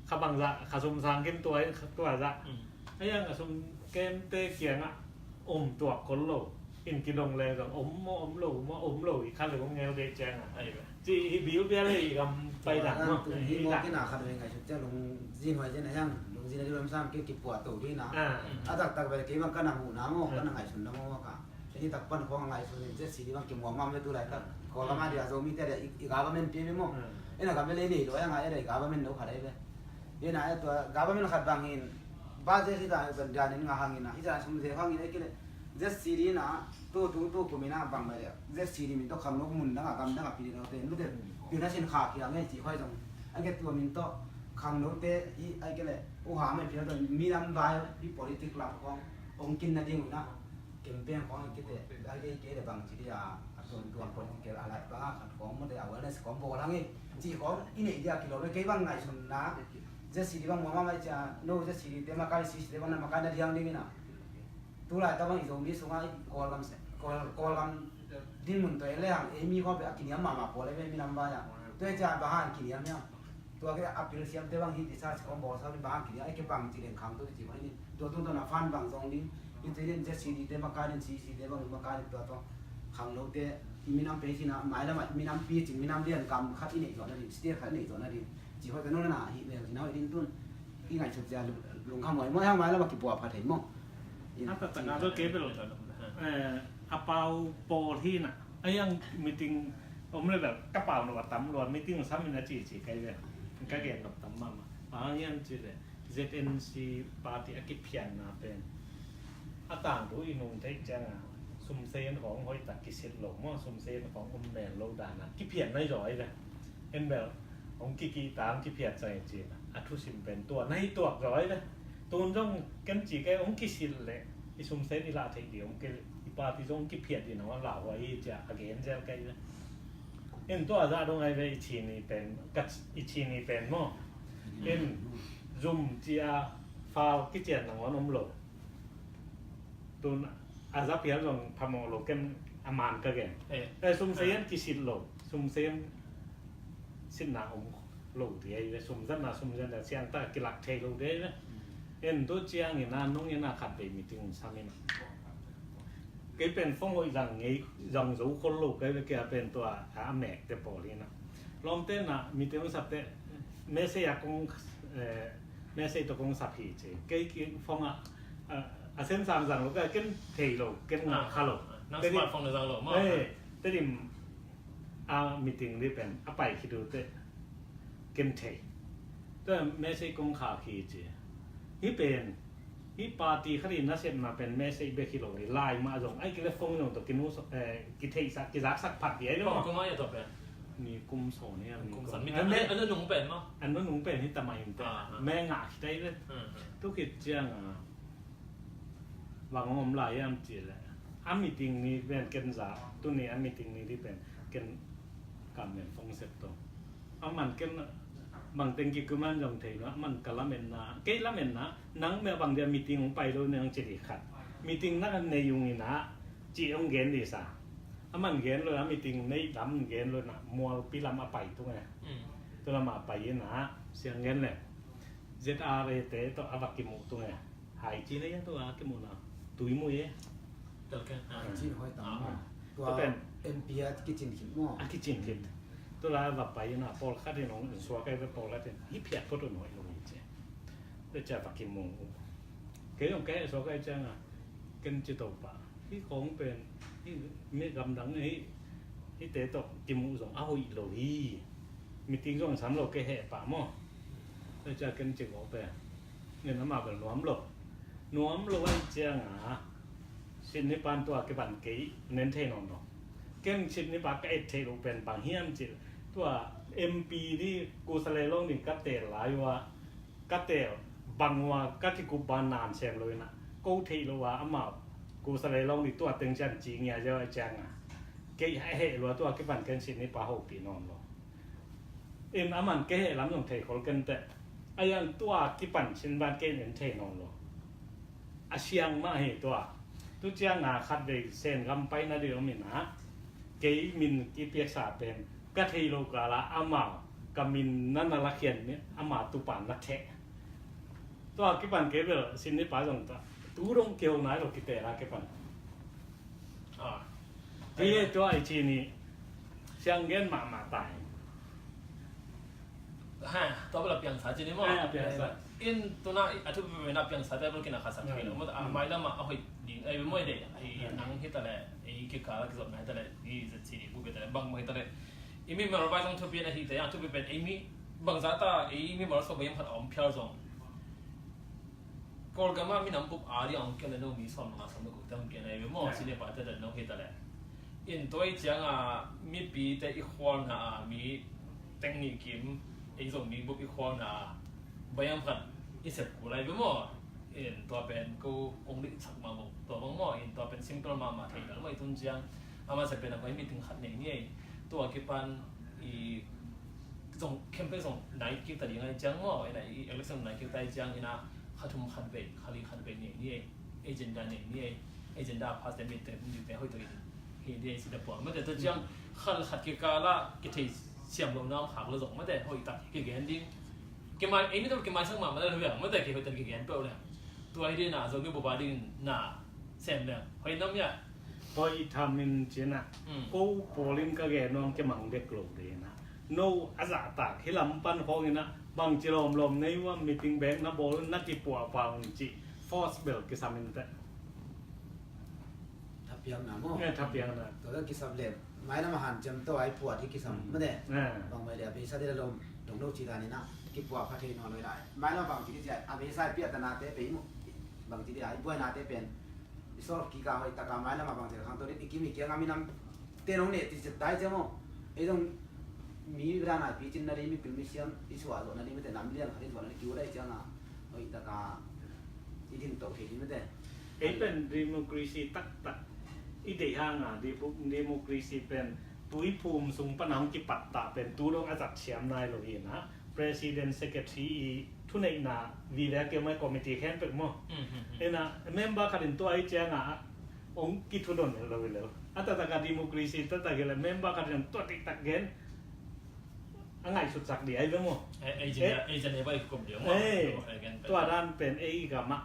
Kha bang za, kha sum sang kin tua, tua za. A yang a sum kem te kiang a om tuak kol lo. In kidong le zong om maw, om lo maw, om lo i kha le kong ngeu de ciang a. Ai ve. Ci hi biu bial hi gam pai dan maw. Tun hi maw kina khat ve ngai suk cia lung zin huai zin a yang lung zin a di lam sam ki, kipuah to di na. A tak tak ve kei bang ka na hu na maw, ka na ngai sun na maw ka. Ni tak pan khong ngai sun in Z C D bang kimuam mam ve tu lai tak. Ko lama dia Zomi te dia i, i government pe ve maw. Ina ka ve le nei lo yang a ina i government no khat ai ve. Ina e tua government khat bang in budget hi ta ban dan in nga hang in a. Hi ta sum ze hang in ai kile. Z C D na tu tu tu kum ina bang ba dia. Z C D min to khang lo mun dang a gam dang a pi lo te. Lu te pi na sin kha ki a ngai ci khoi zong. Ai ke tua min to khang lo te i ai kile. U ha mai pi to mi lam bai i politic lam khong. Ong kin na ding na. Campaign khong kite, a kei kei le bang ci dia, a tuam tuam political a lait bang a khat khong mo te awareness khong bawl hang i, ci khong i neih dia kilo le kei bang ngaihsun na, Z C D bang muam a mai cia, no Z C D te makai, C C te bang na makai na diang ding ina. Tu lai ta bang i Zomi sunga i Kawlgam se, Kawl, Kawlgam dinmun tawh e le hang, ei mi khong pe a kiniam mahmah pawl e ve mi lam vai a. Tu e cia bang hang kiniam hiam. Tua ke appeal siam te bang hi ti sa si kong bawl sa bang ki ai ke bang ci leng khang tu ci bang hi. Tua tu tua na fan bang zong ding. Hi te den Z C D te makai den, C C te bang makai den tua tua. Khang lo te i minam pe ci na mai lam a minam pi cing minam lian kam khat i nei zo na ding, state khat i nei zo na ding. Ci hoi ka no na hi mel ci na hoi ding tun. I ngai sut cia lung kham hoi mo hang mai lam a ki bua pha thei mo. A ta ta na lo ke pe lo ta. Eh, a pau pawl hi na. A yang meeting om le bel ka pau lo a tam lo a meeting sam in a ci ci kai ve. Ka gen lo tam mama. Bang hiam ci le Z N C party a kiphianna pen a tangthu i nung theih ciang a sumsei an khong hoih tak kisit lo maw, sumsei an khong um mel lo dan a kiphian nai zaw ai ve. En bel hong kikih tang kiphiat ciang i ci a thusim pen tua nai tuak zaw ai ve. Tun zong ken ci kai hong kisit leh I sum sen i lah theih ding om kei leh i party zong kiphiat ding a, lauhuai hi ci-a a gen zel kei ve. En tua zah dong ai ve, i Chin i pen, ka, i Chin i pen maw. En zum ci-a fal kician nangawn om lo. Tun a za phial zong phamawh lo, ken a man ka gen. Eh. Eh, sum sen kisit lo, sum sen sitna om lo ding ai ve, sum zatna sum zatna siangtho kilak thei lo ding ai ve. En tu ciangin a nung in a khat vei meeting sam in a, kei pen phone hoih zang ngei, zang zo khol lo kei ve, kei a pen tua a mek te pawl in a, lawmte na meeting sapte message a kong, eh, message tawh kong sap hi ci. Kei ki phone a, a, a sen sang zang lo kei, ken thei lo, ken ngah kha lo. Nang smartphone na zang lo maw? Eh, Tedim a meeting ding pen a pai khit uh teh ken thei. Tua message kong khak hi ci. Hih pen, hih party khat in nasepna pen message bek hi lo hi, line mah zong, ai kei leh phone zong tawh kinu, eh, kitheihsak, kizaksak phat ding ai lo. Kum, kum a ia tua pen? Ni kum sawm ni a, ni kum kum sawm. An nunung pen maw? An nunung pen hi ta mah in teh. Ah, ah. Me ngah khit ai leh. Hmm, hmm. Tu khit ciang a bang om lai hiam cih leh, a meeting ni pen ken za, tuni a meeting ni ding pen ken kam len phone sep to. A man ken bang teng kikuman zong thei lo, a man ka lametna, kei lametna, nang meh bang dia meeting hong pai lo nang ci ding khat. Meeting na nei ung in a, ci hong gen ding sa. A man gen lo, a meeting nei lam gen lo na, Mualpi lam a pai tung e. Mm. Tu lam a pai in a, siang gen le. Z R A te tawh a va kimuh tung e. Hai ci na ia tua kimuhna. Tui mu e. Tel ke. Ah. Hai ci na hoi tam. Ah. Tua pen M P a kicin khit maw? A kicin khit. Tua la va pai na pawlkhat in hong suak ai ve, pawlkhat in. Hi phiat phot un hoi lo hi ci. Tua cia va kimuh. Kei hong kei suak ai ciang a. Ken ci to pa. Hih khawng pen, hih mi gamdang hih, hihte tawh kimuh zong a hoih lo hi. Meeting zong sam lo kei heh pah maw. Tua ciang ken ci gawp e. Nen amah bel nuam lo. Nuam lo ahih ciangin, Sydney pan tua kipan kei nen thei nawn lo. Ken Sydney pa ka et theih loh pen bang hiam cih leh, tua M P ding, Kusale Long ding ka teel lai uh a, ka teel bang uh a ka kikup ban nan sem lo in a, ko theih loh a amau Kusale Long ding tua teng ciang ci ngia ziau ahih ciangin, kei a heh lua, tua kipan ken Sydney pa hopih nawn lo. In aman kei heh lam zong thei khol ken teh. A yang tua kipan sin ban ken en thei nawn lo. A siang mah hi tua. Tu ciang a khat vei Sen gam paina ding om in a, kei min kipiaksa pen ka thei lo kal a amau ka min na na lakhian, ama tupa na theh. Tua kipan kei bel Sydney pa zong ta, tu dong keu nai lo, kiteel a kipan. Ah. Ti tua i ci ni siang gen mahmah tai. Ha, tua bel a piangsa ci ni maw? Eh, a piangsa. In tuna a thupi pen a piangsa te bel kina khasak thei lo maw. A mailam a hoih ding ai maw, i deih, i nang hi ta leh, i kikal a kizopna hi ta leh, i zet ci ni bu hi ta leh, bang bang hi ta leh, i mi mel vai zong thupi na hi te, a thupi pen i mi bangza ta, i mi mel so bai yam khat a om phial zong. Kawlgam ah minam bup a ding a hong kei le no mi sawm le nga sawm le guk te hong kei na hi ve maw, senior pa te dan no hi ta le. In tua hi ciang a mipite i khualna a mi teng nih kim, ei zong mi bup i khualna a bayam khat i sep kul lai ve maw. In tua pen ko kong dih sak mah bang tua bang maw, in tua pen simple mahmah thei lel maw, i tun ciang a masa pen a koi meeting khat nei ni ei. Tua kipan i zong campaign zong nai kik ta ding ai ciang maw, ina i election nai kik ta ai ciang ina kha thum khat vei, kha li khat vei nei ni ei, agenda nei ni ei, agenda pass te mit te mit te hoi to in hi ni ei, sida puang mate to ciang kha khat kikal a kithei siam lo na om khak lo zong mate hoi tak kigen ding. Kimai ei mi to kimai sang ma mate lo ya mate ki hoi tak kigen pe le. Tua hi ding na zo mi bu ba ding na sem le hoi nam ya. Hoih tham in cin ah, ko pawl in ka gen nuam, kimang bek lo ding in ah, no a zahtak hih lam pan khawng in ah, bangci lawmlawm nei uh a, meeting bek na bawl, na kipuahpah un cih force bel kisam in teh. Thapiakna maw? Eh, thapiakna. Tua kisam leh mailam a hanciam tawh a i puat hi kisam mate. Bangmah leh a beisa ding a lawm dong lo ci dan in ah, kipuahpah thei nawn lo in ah, mailam a bangci ding ci a, a beisa i piahtana te pei maw, bangci ding a i buaina te pen i sawlkik a hoih tak a mailam a bangci khang to ding i kim i kiang a minam te nong neh ti zet tai ciang maw. Ei zong mi dan a i picin na ding, mipil misiam i suah zawh na ding mate, nam lian khat i suah na ding kiu dai ciang a hoih tak a i din to thei ding mate. Ei pen democracy taktak i deih hanga, demo-, democracy pen tuiphum sung pana hong kipatta pen tu dong a zat siam nai lo hi na. President, secretary i thuneihna vive a keu mai committee khempeuh maw. Ina member khat in tua i cianga hong kithudon lo hi lo. A taktak a democracy taktak hi le member khat in tua tiktak gen a ngaihsutsak dih ai ve maw. Ei, ei, ei, tua dan pen ei gamah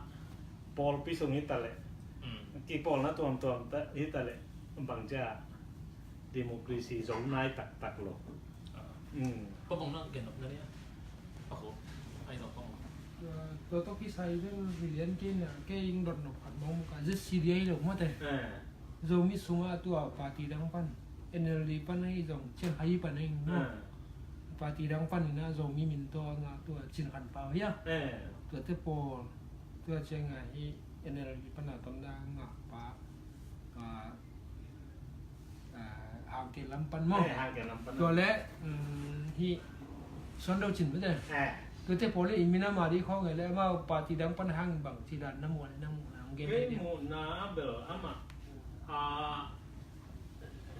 pawlpi sung hi ta leh, kipawlna tuamtuam hi ta leh bangcia democracy zo nai taktak lo. Tua tawh kisai bel hi lian kei na, kei ing dot nop khat mong ka Z C D A lo mate. Zomi sungah tua party dang pan, N L D pan ahi zong Chiang Hai pan ahi maw. Party dang pan ina Zomi min tawh a ngah tua Cin Khan Pau hia. Tuate pawl tua cianga hi N L D pan a tawmna ngah pa, Hangke lam pan maw. Tua le hi Suan Do Cin mate. Tuate pawl le i mina mari khawng e le amau party dang pan hang bang ci dan na muh na muh na hang gen. Kei muhna bel amah a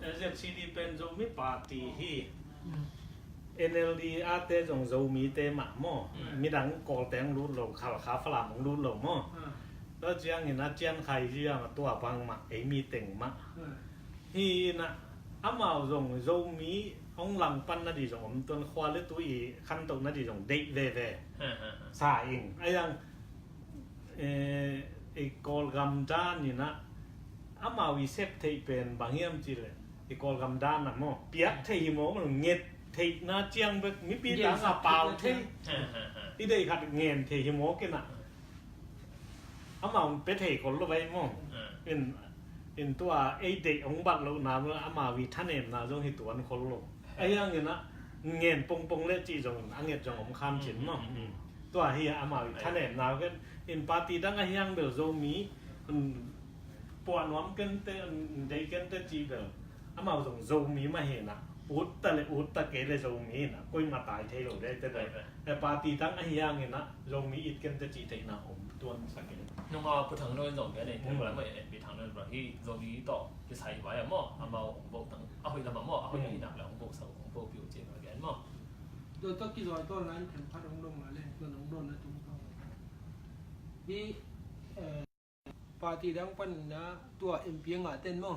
Z C D pen Zomi party hi. N L D a te zong Zomite mah maw. Midang Kawlte hong lut lo, Khalkha Falam hong lut lo maw. Tua ciangin a ciankhai zia mah tua bang mah ei mi teng mah. Hi ina amau zong Zomi hong langpan na di zong om tuan khua le tu i khantoh na di zong deih veve. Sa ing a yang i Kawlgam dan ina amau i sep theih pen bang hiam ci le i Kawlgam dan a maw piak thei hi maw, nget theihna ciang bek mipi tanga pau thei i deih khat ngen thei hi maw kina. Amau pe thei khol lo vai maw. In, in tua ei deih hong bat lo na amau i thanemna zong hi tuan khol lo. A hiangin a ngen pongpong le ci zong a nget zong om khan cin maw. Tua hi amau i thanemna ken in party dang a hiang bel Zomi puah nuam kente, dei kente ci bel amau zong Zomi mah hi na. Ut ta le ut ta kei le Zomi hi na, koima tai thei lo dei te dei. Party dang a hiang hi na Zomi it kente ci theihna om tuan sa kei. Nunga Pu Thang Nawi zong gen ei te bel amah MP Thang Nawi bel hi Zomi tawh kisai vai a maw, amau hong vote tang a hoih lam a maw, a hoih hi nak le hong vote sa hong vote piu ci a gen maw. Tua tawh kizoi tawh line themkhat hong dong la le tua nong dawnna tungtawn hi. Party dang panin a tua MP a ngah ten maw.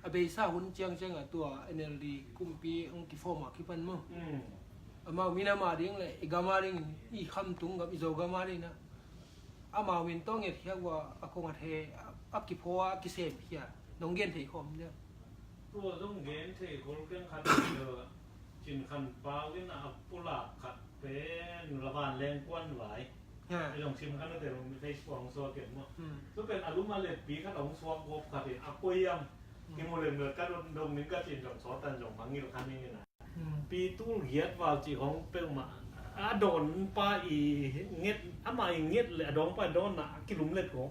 A beisa hun ciangciang a tua N L D kumpi hong kiform a kipan maw. Amau min ama ding le i gam a ding, i khamtung gam, i Zogam a ding a amau min tawh nget khiak uh a, a kong a the a kiphaw a kisem khia nong gen thei khawm dia. Tua zong gen thei khol keng khat. Cin Khan Pau in a pulak khat pen Lavan Lengkuan vai. I zong sim khan a tel Facebook hong suak ken maw. Tu pen a lum a letpi khat hong suak gawp khat in a koi am. Kimu lem le ka dong dong ning ka cin zong sawtan zong mangil khan ning in a. Pi tul giat val ci hong peuhmah a dawnpa i nget, amah i nget le a dawnpa i dawnna a kilum let gawp.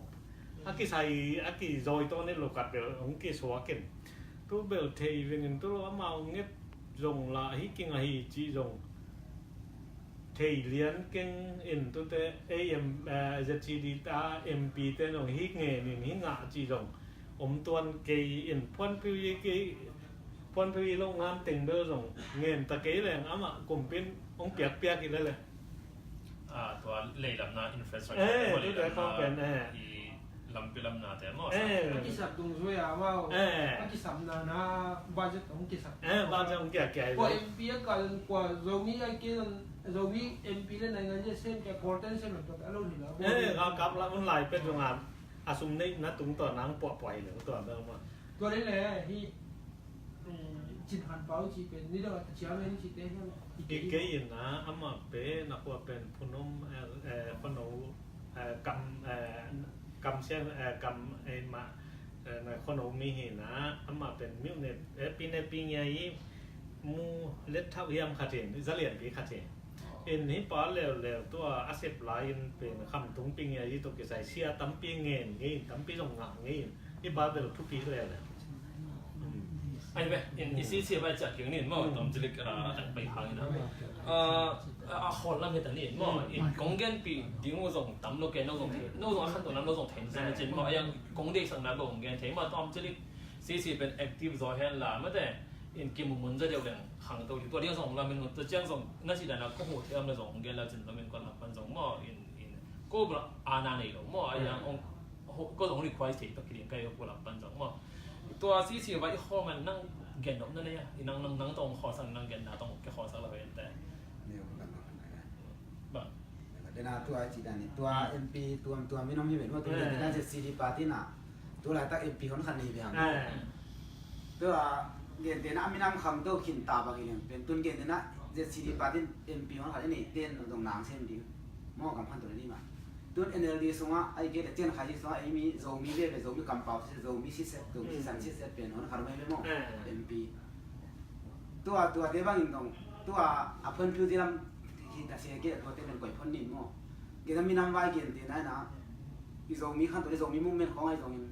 A kisai a kizawi tawh net lo khat bel hong kisuak in. Tu bel thei vengin tu lo amau nget zong la hi king ahi ci zong thei lian keng in tute A M, eh, Z C D ta M P te zong hi ngen in hi ngah ci zong om tuan kei in puan piu ye kei puan piu i lo ngan teng bel zong ngen ta kei leng amah kumpin hong piakpiak i lele. Tua leilamna infrastructure, eh, tua leilamna pen, eh, i lampi lamna te maw, eh, a kisap tung zui a maw, eh, a kisapna na budget hong kisap, eh, budget hong kia kia i kua lo. M P a kal kua Zomi a kei Zomi M P le nai ngan je sem kia Kawlten sem lo tua a lo ni la. Eh, ka kap la un lai pen zong a a sum neihna tungtawn nang puahpuah hi lo tua bel maw. Tua leh leh hi, eh, Cin Khan Pau ci pen ni dong a ta ciang en ci te hiam? I kei in a amah pen a kua pen Phunom, eh, eh, Khono, eh, kam, eh, kam sian, eh, kam, eh, ma, eh, na Khono mi hi na amah pen miu ne, eh, pi ne pi ngia i mu let thau hiam khat in, za lian pi khat in. In hi pa leuleu tua a sep lai in pen khamtung pi ngia i tua kisai sia tampi ngen ngei in, tampi zong ngah ngei in. Hi pa bel thupi leuleu. Ai ve, in i si sia bai ciah kiang nin maw, tom cilik, ah, tak pai hang in a. Ah, a, a khawl lam hi ta ni maw. Mm. In kong genpih ding uh zong tam lo kei, no zong thei, no zong a khanto lam no zong thei na cin maw. A yang kong deihsakna lo kong gen thei maw, tawm cilik CC pen active zaw hen la mate, in kimumun zaw deuh leng khangto hi. Tua ding zong lam in tua ciang zong na si dan a ko hu thei am le zong kong gen la cin lam in ko lam pan zong maw, in, in ko bra a na nei lo maw. A yang ong ko zong request thei to kiding kai ko lam pan zong maw. Tua CC vai i khawl man nang gen nop na nei a, i nang, nang, nang tawh khawl sak, nang genna tawh ke khawl sak la ven te. Neu ka nang na. Ba. Dena tua ci dan ni, tua MP tuam tuam mi nom hi ven maw, tu dena ZCD party na. Tu laitak MP hon khat nei ve hang. Tua gentehna a minam khangto khin ta bang hi leng pen, tun gentehna ZCD party MP hon khat i nei ten zong nang sem ding. Maw, kam khan to ni ma. Tun NLD sungah ai ke le cian khai sungah ei mi Zomi veve, Zomi kampau siseh, Zomi siseh, Zomi sisan siseh pen hon khat mai ve maw. MP. Tua, tua te bangin dong, tua a phuanphiu ding lam hi ta se ke, tua te pen koi phuan nin maw. Gentehna minam vai gentehna na, i Zomi khan to le Zomi movement khong ai zongin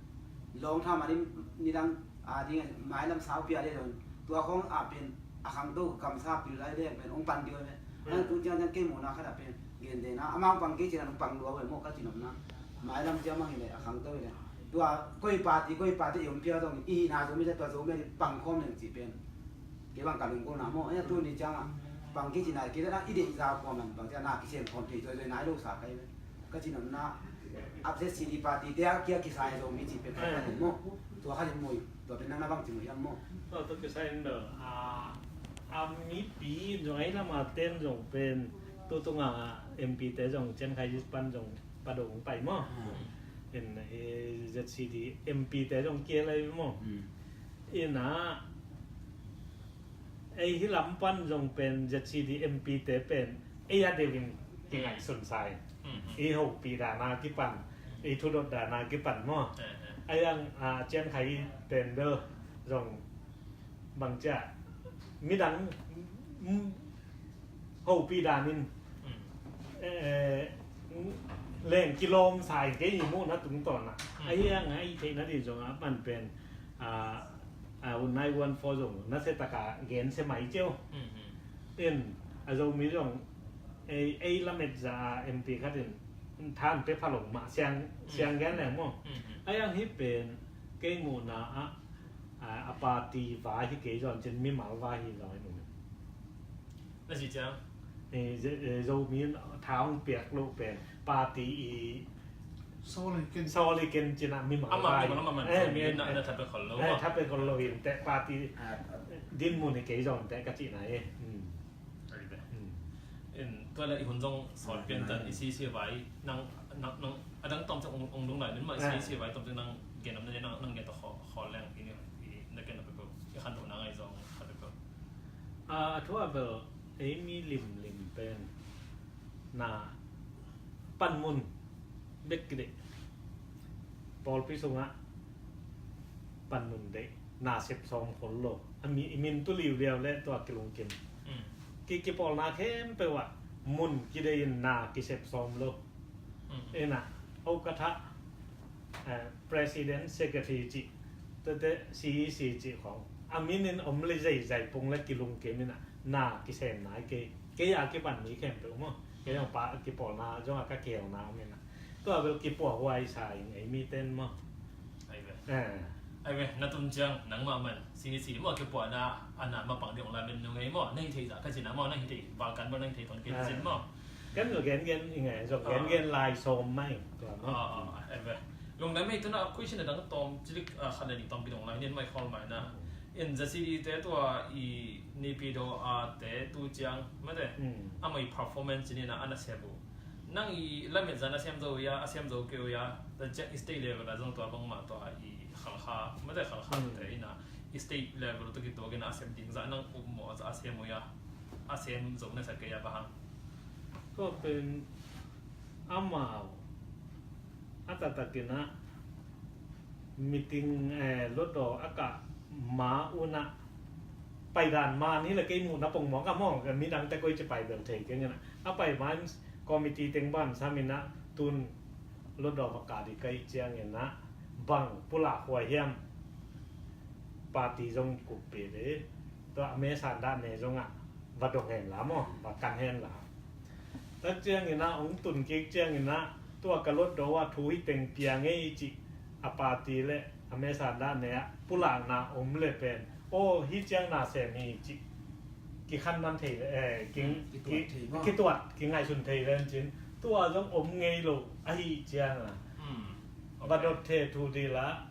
long tham a ding nidang a ding mailam sau pia ding zong, tua khong a pen a khangto kamsa pil lai ding pen ong pan ding ve. An tu ciang ciang kei muhna khat a pen gentehna amau pang kei cin a nung pang lua ve maw ka ci nopna. Mailam ciang mang hi le a khangto hi le, tua koi party, koi party i om pia zong i hihna Zomi le tua Zomi a ding pang khawm leng ci pen kei bang ka lunggulhna maw. Tua tuni ciangah pang kei cin a kei zana i deih za kua man bang ciang na kisem khawm thei zoizoi nai lo sa kai ve. Ka ci nopna, a ZCD party te a kia kisai Zomi ci pen khat in maw. Tua khat in maw, tua pen nang na bang ci maw hiam maw. Tua, tua kisai in bel, a, a mipi zong ei lama ten zong pen, tu tunga MP te zong cian khai pan zong padong pai maw. In, eh, ZCD MP te zong kia lai maw. Ina, ei hi lam pan zong pen ZCD MP te pen ei a deuhin kingaihsun sa in. I hopih dana kipan, i thudot dana kipan maw. Ai ang, a, cian khai pen bel zong bang cia midang, mm, hopih danin, eh, leng kilawm sa in kei i muhna tungtawn a. Ai ang a i theihna ding zong a pan pen, a, a, un nai wan fo zong nasia taka gen se mai cio. In a Zomi zong ei, ei lamet za a MP khat in than pe phalong mah siang, siang gen leng maw. Ai ang hi pen kei muhna a, a, a party vai hi kei zong cin mimal vai hi zong hi nung. Na si ciang? Eh, Zo-, eh, Zomi tha hong piak lo pen party i sawl i ken, sawl i ken cin a mimal vai. Ama mimal, ama man, eh, Zomi na, na tha pe khol lo. Eh, tha pe khol lo in te party dinmun hi kei zong te ka cihna e. In tua le i hun zong sawl pian tan i CC vai nang, nang, nang a dang tom cang ong, ong dung lai min ma i CC vai tom cang nang gen am na nang, nang gen ta khawl, khawl leng i ni, i na gen na pe ko i khan do na ngai zong khan pe ko. A, a thu a bel ei mi limlim pen na panmun bek kidei. Pawlpi sungah panmun deih na sep sawm khol lo. A mi, i min tu liuliau le tua kilungkim. Ki, kipawlna khempeuh ah mun kidei in na kisep sawm lo. Ina, okatha, eh, president, secretary cih, tete CEC cih khong a min in om le zeizai pung le kilungkim ina na kisem nai kei. Kei a kipan mi khempeuh maw. Kei zong pa kipawlna zong a ka keelna om ina. Tua bel kipuahhuai sa ing ei mi ten maw. Ai ve. Eh. Ai ve, na tun ciang nangmah man CEC maw kipuahna a na mapang ding ong lamen nung ei maw. Na hi thei zah ka cina maw, na hi thei valkan maw, na hi thei ton kei cin maw. Kan lo gen gen i ngai zong gen gen lai sawm mai tua maw. Ai ve. Lungdam ei tuna question a dang tawm cilik, ah, khat le nih tawm kidong lai nin mai khawl mai na. In ZCD te tua i Naypyidaw a te tu ciang mate. A mai performance ni na ana sep uh. Nang i lamet zan a sem zo ia, a sem zo keu ia, ta ciang i state level a zong tua bangmah tua i Khalkha, mate Khalkha te ina i state level tu kituak ina a sem ding zah nang upmawh zah a sem uh ia, a sem zo na sa kei ia bahang. Tua pen amau a taktakin a meeting, eh, lotdaw a kah ma unah paidan ma ni le kei muhna pongmawk a mawk midangte koi ci pai bel thei keng inah a pai ma in committee teng ban saminah tun lotdaw va kah dih kai cianginah bang pulak huai hiam? Party zong kuppih dih tua a me sandah ne zongah va dong hen la maw, va kan hen la. Tak ciangin ah hong tun kik ciangin ah tua ka lot do ah thu hi teng piang ei cih a party le a mesan dah ne ah pulakna om le pen aw hi ciang na sem hi cih kikhan man thei le eh, king, Kituat thei maw? Kituat kingaihsun thei le cin tua zong om ngei lo ahi ciang ah va dot the thu di la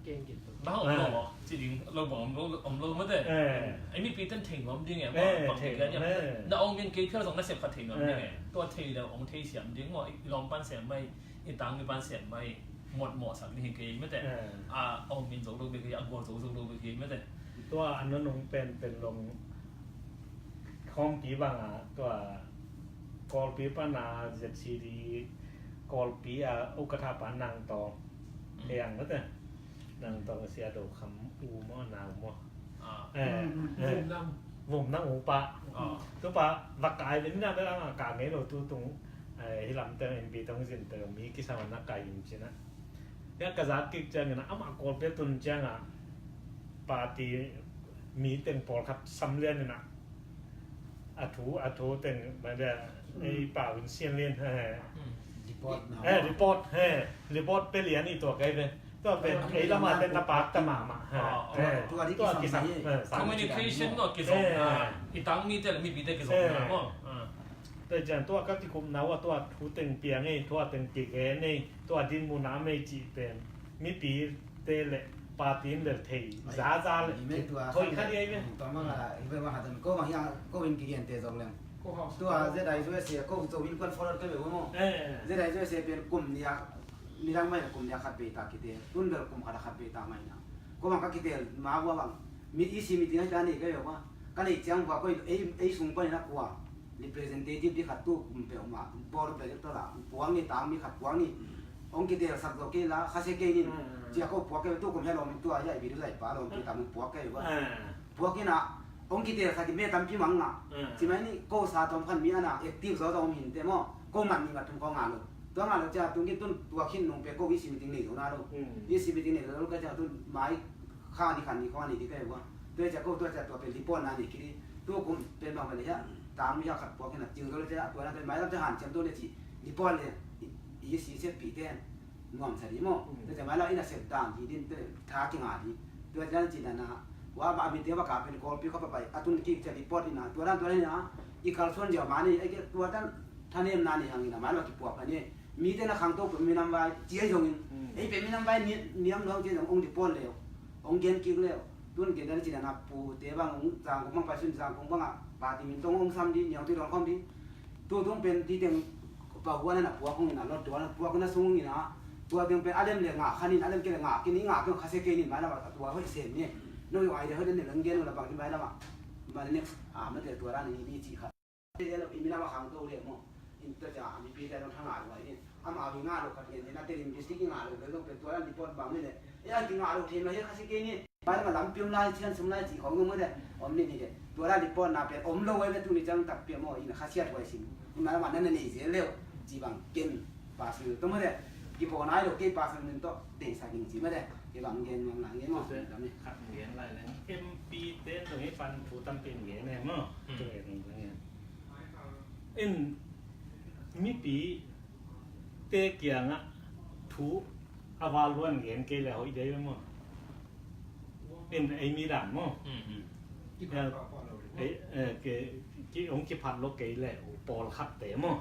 Keng kit tu. Na om lo maw? Ci ding lo bang om lo om lo mate. Eh. Ai mi pi ten thei nuam ding e. Eh, Bang thei dia nuam, dia. Eh. Na ong min kei phial zong na sep khat thei nuam ding e. Tua thei lo ong thei siam ding maw? I lawm pan siam mai, i tang mi pan siam mai. Mot mawh sak ding hi kei mate. A ong min zo lo be kei, a gual zo zo lo be kei mate. Tua a nunung pen pen long khawmpi bang a tua Kawlpi pan a Z C D Kawlpi a ukatha pan nang tawng. Thei ang mate. Nang tawng sia do kham u maw nau maw. Ah. Eh, Mm, mm, eh. mm. Vum nang u pa. Ah. Tu pa vak ai ben na be ang ka ngei lo tu tung. Eh, hi lam teng M P tong zin teng mi kisam na kai in cina. Ya ka zat kik ciang ina ama Kawlpi tun ciang a party mi teng pawlkhat sam lian ina. A thu a thu teng ma dia ei pau in sian lian he. Report na. Eh, report he. Report pe lian i tua kai ve. Tua pe ei lama te ta pak ta ma ma. Ah, Eh, tua di tua kisam kisam. ni. Eh, sam. Communication no kizom na. I tang mi te le mi pi te kizom na maw. Ah. Te ciang tua ka kikum na wa tua thu teng piang ei, tua teng kik he nei, tua din mu na mei ci pen. Mi pi te le party in le thei za za le thoi kha di ai ve. Tua ma la hi ve ma ha tan ko ma hi a ko in ki gen te zong leng. Tua Z I U S A ko zo in kon follow ka ve mo. Eh. Z I U S A pen kum nia ni lang mai kum nia khat be ta ki te. Tun bel kum khat khat be ta mai na. Ko ma ka ki te ma wa bang. Mi i si mi ti ngai ta ni ka yo ma. Ka nei ciang wa ko ei ei sung ko na kwa. Representative di khat tu kum pe ma. Board pe to la. Puang ni tang mi khat puang ni. Ong ki te sak zo ke la kha se ke ni. Cia ko puak ke tu kum he lo mi tua ya i bi lai pa lo mi ta mu puak ke wa. Puak ina ong ki tel khat i me tampi mang nga. Ci mai ni ko sa tom khan mi ana active zo zo min te mo. Ko man ni ma tum ko nga lo. Tua nga lo cia tung ki tun tua khin nung pe ko isi meeting nei zo na lo. Isi meeting nei zo lo ka cia tun mai kha ni khan ni ko ni di ka wa. Tua cia ko tua cia tua pe report na ni ki di. Tu kum pe bang le ya. Tang mi ya khat puak ina cing zo le cia tua na pe mai lo cia han ciam to le ci. Report le isi se pi te. Nuam sa di maw. Tua ciang mai la ina sep dan hi din tua tha kinga di. Tua ciang cina na wa ba mi te ba ka pen Kawlpi kha pa pai a tun ki cia report ina tua dan tua ina i kalsuan dia ma ni ai ke tua dan thanem na ni hang ina mai la kipuak na ni. Mi te na khang to pen minam vai cia zong in. Ei pen minam vai ni niam lo cia zong ong report leo. Ong gen kik leo. Tun gen dan cina na pu te bang ong zang kong bang pai sun zang kong bang a pa ti min tong ong sam di niang ti dong kong di. Tu tung pen ti teng pa huan na puak hong ina lot tua na puak na sung ina tua teng pen alem le nga khan in alem ke le nga ke ni nga ke kha se ke ni ma na tua hoi sem ni no yo ai de hoi de ne lang gen la bang ti mai la ma ma next a ma te tua ra ni ni ci kha. Te lo i mi na ma khang to le mo in ta ja mi pi te no thang a lo ni ama wi nga lo khat ni na te linguistic nga lo le lo pen tua ra report bang ni le e a ti nga lo the ma he kha se ke ni. Pai ma lam pium lai thian sum lai ci khong nung de om ni ni de. Tua la report na pen om lo wai ve tu ni chang tak pia mo in khasiat wai sin. In ma ma nan nei zel leo ci bang ken personal to mo de. Ki po nai lo ke personal min to de sa ding ci ma de. Ke bang gen ngam la nge mo. Dam ni. Khat gen lai le M P te to hi pan thu tam pen gen ne mo. Tu e nung gen. In mipi te kiangah thu a val luan gen kei le hoih dei maw? In ei mi dan maw? Ei, eh, ke, ki ong kiphat lo kei le pawl khat te maw?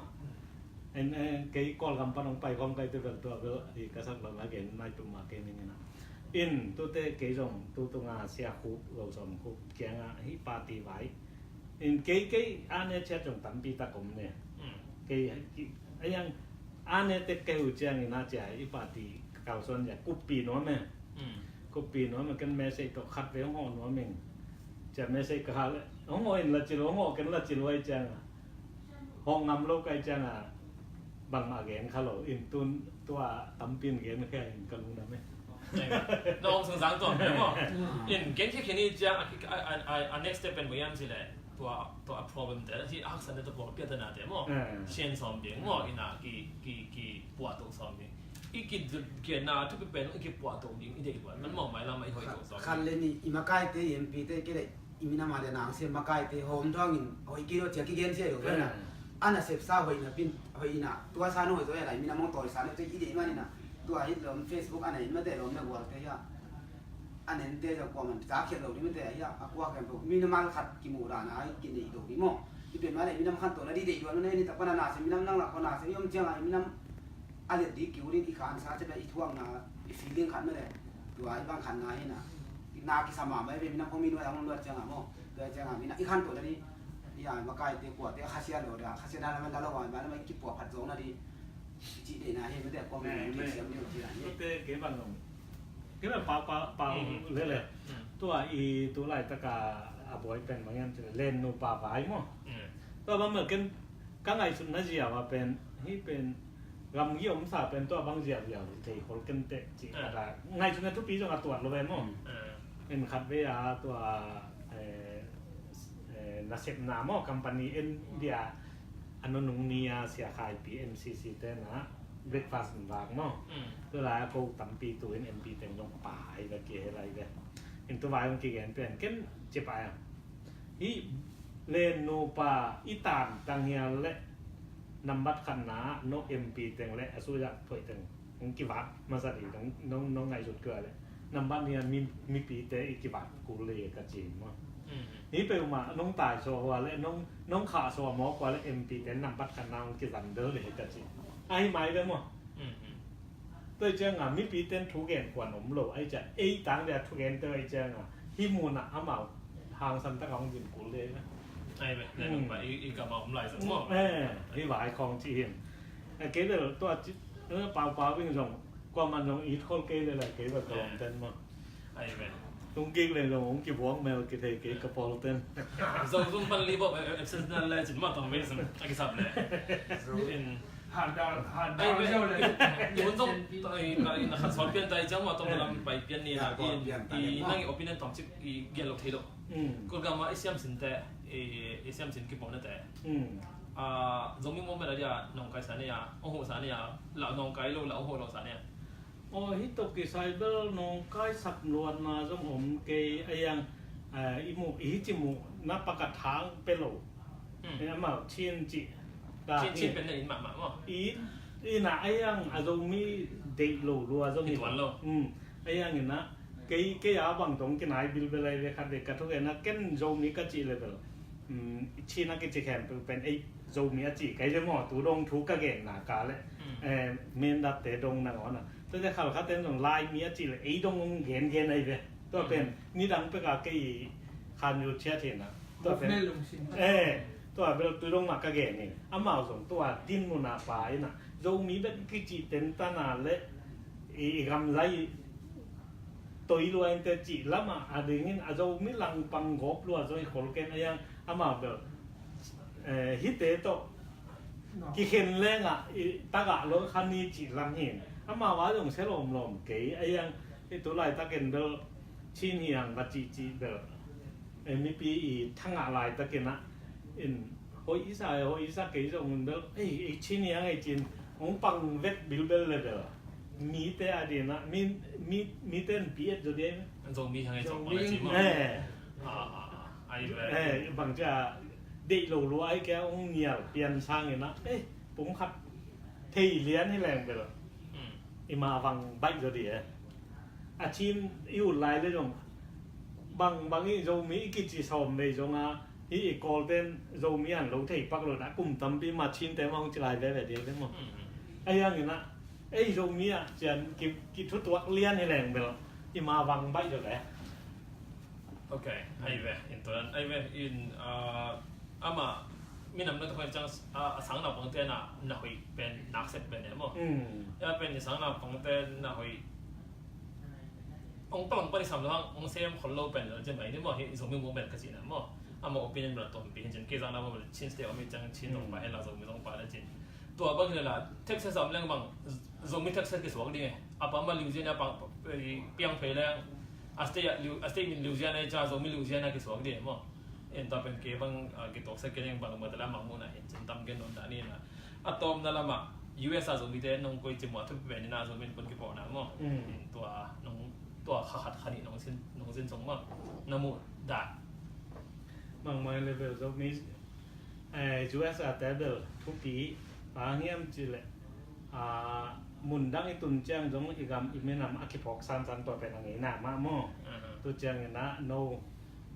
In, eh, kei Kawlgam pan ong pai khawm kai te bel tua bel i ka sak lo na gen nai tum ma kei ning ina. In tute kei zong tu tunga sia khup lo som khup kiangah hi party vai. In kei kei a ne chia zong tampi tak om ne. Kei a yang a ne tek kei hu ciang in a cia i party kalsuan ya kuppi nuam e. Kuppi nuam e ken message to khat ve hong ho nuam ing. Cia message ka ha le hong ho in la cil hong ho ken la cil wai ciang a. Hong ngam lo kai ciang a bang ma gen kha lo in tun tua tampi in gen khe in ka lung na me. Na om sang sang tuam maw? In gen khe khe ni ciang a next step pen mo yan ci le. Tua tua problem te hi a haksan te tua pia te na te maw? Sian som ding maw ina ki ki ki puah tuk som ding. I ki gen na tu pen i ki puah tuk ding i dei tua man maw mai lam i hoi tuk som. Khan le ni i makai te M P te ke le i mina ma de nang se makai te hom dong in hoi ki lo cia ki gen se lo na. A nasepsa hoih na pin, hoih ina, tua sa na hoih zaw a lai, minam hong tawisa na tua i deih man ina, tua hi lawm Facebook a na in mate lawm na gualte hi a. A nente zong kuaman ca khiat lo ding mate hi a, a kua kem lo, minam mal khat kimuh dan a, i kineih lo ding maw. I pen male, minam khan tawh na di deih duan na ni tak pan a na se, minam nang lak kua na se, i om ciang a, i minam a liat di kiu ding i khan sa, cem i thuak na, i feeling khat mate. Tua i bang khan na hi na. Na kisa mahmah i pen minam kong mi nuai a hong luat ciang a maw. Tua ciang a, minam i khan tawh na di, i a makaite kuate a khasia lo da, khasia na laman la lo a, ma laman kipuah phat zong na di. Ci de na hi, mate a kuang mi siam ni ci la hi. Mate ke bang nong. Ke bang pau, pau, pau lele. Tua i tu laitak a buai pen bang hiam ci le, len nupa vai maw. Tua bang mel ken ka ngaihsutna ziau a pen, hi pen, gamgi omsa pen tua bang ziauziau thei khol ken teh ci khat a. Ngaihsutna thupi zong a tuat lo ve maw. En khat ve a tua, eh, eh, nasepna maw, company en dia a nunung ni a Sia Khai Pi M C C te na breakfast in vak maw. Tu lai a ko tampi tu in M P teng zong pai ve, kihel lai ve. In tu vai zong kigen pen ken ci pai a. Hi len nupa i tan tang hial le nambat khatna no M P teng le a suyak thoih teng hong kivat masa di nong, nong, nong ngaihsut kua le nambat nia mi, mipite i kivat kul le ka ci maw. Hi peuhmah nong tai sua hua le nong, nong khah sua mawk hua le M P te nambat khatna hong kizan del le ka ci. Ahi mai ve maw. Tua i cianga mipi ten thugen kuan om lo, ai cia ei tang dia thugen te ai cianga hi muna amau hangsan taka hong zin kul de. Ai be, ne nong ba i, i kama om lai zong mo. Eh, hi vai khong ci hin. Eh, kei bel tua ci, eh, pau pau wing zong kuaman zong i khol kei le lai kei bel ka om ten mo. Ai ve. Tung kik leng zong hong kibuang mel kithei kei ka pawl ten. Zong zong pan li bok, eh, eh, exceptional le cin ma tong ve zong a kisap le. Zong in. Hadal, hadal zong le. Mun zong, ai, na, na khat sawt pian tai ciang ma tong lam pai pian ni na. I, i nang i opinion tong cik i gial lo thei lo. Kulgama i siam sin te, i, i siam sin kipawlna te. Ah, Zomi movement a dia nong kai sa ni a, ong ho sa ni a, la nong kai lo, la ong ho lo sa ni a. Aw, hi tawh kisai bel nong kaisak luatna zong om kei a yang, eh, i muh, i hi ci muh na pakat hang pe lo. Eh, amau Chin ci. Chin, Chin pen na in mahmah maw. I, i na a yang a Zomi deih lo lua zong hi tuan lo. A yang ina, kei, kei a bang tong kinai bilbel ai ve khat ve ka thuk ena ken Zomi ka ci le bel. Chin a kici khem pen ei Zomi a ci kai le maw, tu dong thu ka gen na ka le. Eh, men dat te dong na ngawna. Tua te khalkhat ten zong Laimi a cih le ei dong hong gengen ahi ve. Tua pen nidang peka kei khan yu chiat hi na. Tua pen eh, tua bel tu dong mah ka gen hi. Amau zong tua din muna pa hi na. Zomi bek kici tentana le i, i gamzai toi lua in te cih lamah a dingin a Zomi langpang gawp lua zoi khol ken a yang amau bel eh, hite tawh kikhen lengah i tagah lo khan ni cih lam hi. Amau a zong se lawmlawm kei a yang i tu laitakin bel Chin hi ang va cihcih bel. Eh, mipi i thangah laitakin ah in hoih isa, hoih isa kei zong bel ei, ei Chin hi ang ei cin hong pang vek bilbel le bel. Mite a dinah mi, mi, mite in pi et zo di ai. Zomi hang ei zong Zomi. Eh. Ah, ah, ah. Ai ve. Eh, bang cia deih lo lua ai kia hong nial pian sangin ah, eh, pum khat thei lian hi leng bel. I ma vang baih zaw di eh. A Chin i ut lai le zong bang, bang i Zomi i kici sawm vei zong a, hi i Kawlten Zomi an lo thei pak lo na, kum tampi ma Chinte ma hong ci lai veve di le maw. A hiangin ah ei Zomi ah cian ki, kithutuak lian hi leng bel i ma vang baih zaw le. Ok, ai ve, in tuan, ai ve, in, ah, ama minam na tuan ciang, ah, a sang naupangte na, na hoih pen, nak sep pen e maw. Ya pen i sang naupangte na hoih. Ong tawng pan i sam lo hang, ong sem khol lo pen lo ciang mai ni maw, hi Zomi movement ka ci na maw. Ama opinion bel tuan pi hin cian kei zang na maw, Chin State om i ciang Chin tawng pa hen la Zomi tawng pa le cin. Tua bang hi le la, Texas om leng bang, Zomi Texas kisuak ding e. A pa ma Louisiana pang, eh, piang phei leng, a state a Liu, a state min Louisiana i ciang Zomi Louisiana kisuak ding e maw. En ta pen kei bang, ah, kituaksak kei leng bang ma ta la ma mu na hin cin tam gen non ta ni na. A tawmna lama, U S a Zomite nong koi ci maw a thupi pen ni na Zomi in pun kipawh na maw. En tua, nong, tua kha khat kha nih nong sin, nong sin song maw. Na mu da. Bang mai le bel Zomi Eh, U S a te bel thupi, bang hang hiam cih leh, ah, mun dang i tun ciang zong i gam i minam a kiphawk sansan tua pen a ngeina mah maw. Tua ciangin ah no,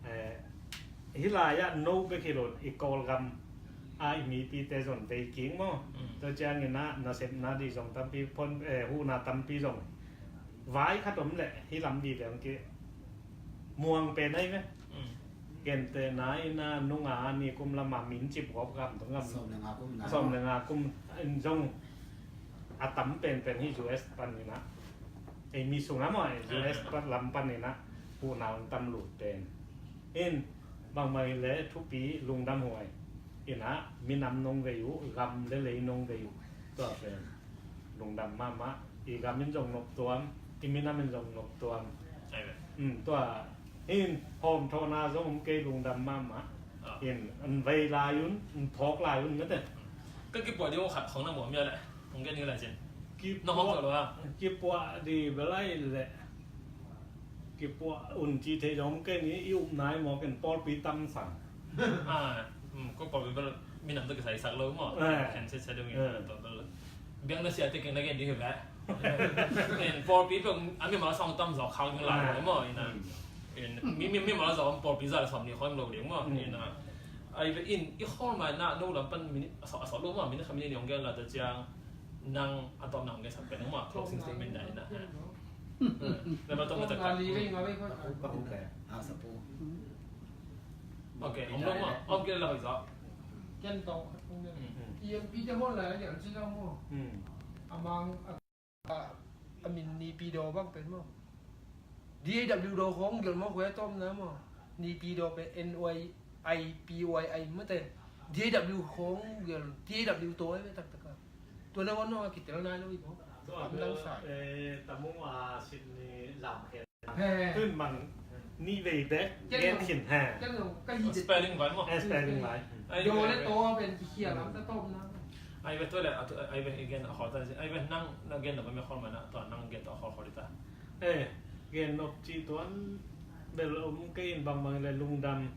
eh, hih lai-ah no bek hi lo, i Kawlgam a i mipite zong vei kik maw. Tua ciangin ah nasepna dih zong tampi, phone, eh, huhna tampi zong vai khat om leh hih lam vive hong kimuang pen ahi ve. Gentehna in ah nunga nikum lama min cip gawp gam tung gam. Sawm le nga kum na. Sawm le nga kum in zong a tam penpen hi U S panin ah. Ei mi sungah maw, U S lam panin ah huhna hong tam lut pen. In bangmah hi leh thupi, lungdam huai. In ah minam nong vei uh, gam le lei nong vei uh. Tua pen lungdam mahmah. I gam in zong noptuam, i minam in zong noptuam. Tua in hawmthawhna zong om kei, lungdam mahmah. In an vei lai un, an phawk lai un mete. Ka kipuah ding uh khat khong na muam ia leh hong gen ni lai cin. Na hawm lo a. Kipuah ding bel ai leh kipuah un ci thei zong om kei ni, i upna i mawk in pawlpi tam sang. Ko pawlpi bel minam tawh kisai sak lo maw. Khen sitset ding in tawh bel biang na sia te keng na gen ding hi ve. In pawlpi peuh a mimal sawng tam zawk khak ding lai lo maw. In a in mi mi mimal zawk om pawlpi za le sawm ni khawng lo ding maw. In a ai ve in i khawl mai na no lam pan minute a sawt lo maw, minute khat minute ni hong gen la ta ciang nang a tawp nang hong gen sak pen maw, closing statement na in a. Na ma tawp na tak tak. Ok, om lo maw, om kei la hoi zawk. Ken tawh khat kong gen. E M P te maw lai a lian ci lo maw. A mang a, a min Nipi daw bang pen maw. D A W daw khong gel maw, khoi a tawm na maw. Nipi daw pen N Y I P Y I mate. D A W khong gel, D A W taw ai ve taktak a. Tua na ngon no a kitel nai lo i maw. Tua am dang sa. Tamu a Sydney lam khen. Tun mang ni vei bek gen khin ha. Spelling vai maw. Spelling vai. Yo le to ben ki khia lam ta tom na. Ai ve tua le ai ve again a hota ai ve nang na gen na me khol mana to nang gen to khol khol ta. Eh, gen nop ci tuan bel um ke in bang bang le lungdam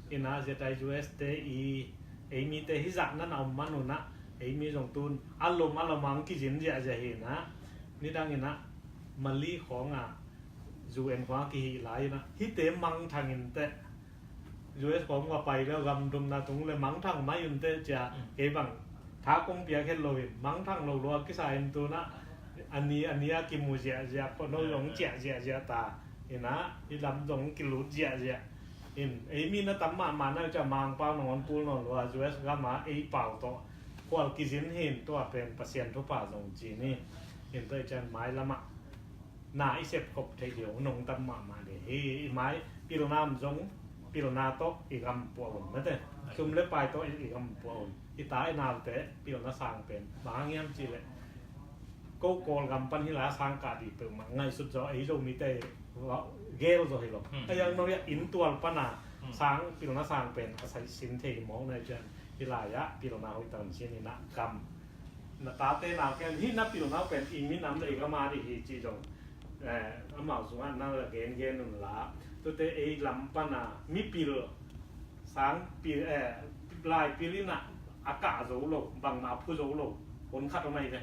in a Z I U S te i ei mi te hi zak na na um manuna ei mi zong tun a lom a lom ang ki zin zia zia hi na. Ni dang in a Mali khong a U N khua kihih lai in a hihte mangthang in teh U S khawng va pai le gamdumna tung le mangthang mai un teh cia kei bang tha kong piak het lo in mangthang lo lua kisa in tun a a ni a ni a kimu ziahziah pawh no zong ciah ziahziah ta in a i lam zong kilut ziahziah in ei mi na tam mahmah na cia Mangpau nangawn pul nawn lua U S gam a ei pau tawh khual kizin hi in tua pen Pasian thupha zong ci ni in tua i cian mai lamah na i sepkhop theih ding uh nong tam mahmah ding hi. I mai pilna om zong pilna tawh i gam puah un mate. Sum le pai tawh i gam puah un. I ta i naute pilna sang pen bang hang hiam cih leh ko Kawlgam pan hi la sang kah dih peuhmah ngaihsut zaw ei Zomite gel zaw hi lo. A yang no ya inn tual pana sang pilna sang pen a sai sin thei mawk na i cian hi lai ah pilna hoih tan sin in a gam na tate nau ken hi na pilna pen i minam le i gam a dih hi ci zong amau sungah na la gen gen un la tute ei lam pana mipil sang pil eh, lai pil in a a kah zo lo bangmah a phu zo lo hun khat om ahi ve.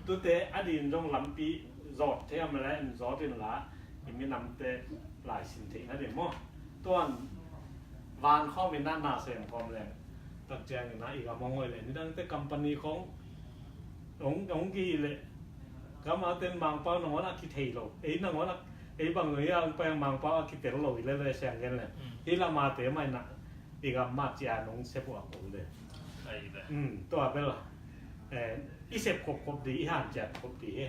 Tute a din zong lampi zawt thei am le in zawt in la i minamte lai sin theih na ding maw. Tuan van khawm in a na sem khawm leng tak ciangin a i gam hong hoih le nidangte company khawng hong hong ki leh gam a ten Mangpau nangawn a kithei lo ei nangawn a ei bang ei a hong pai Mangpau a kitel lo i le le siang gen le hi lamate mai na i gam ma cia nong sep uh a ko le. Tua bel i sep khop khop di i han ciat khop di he.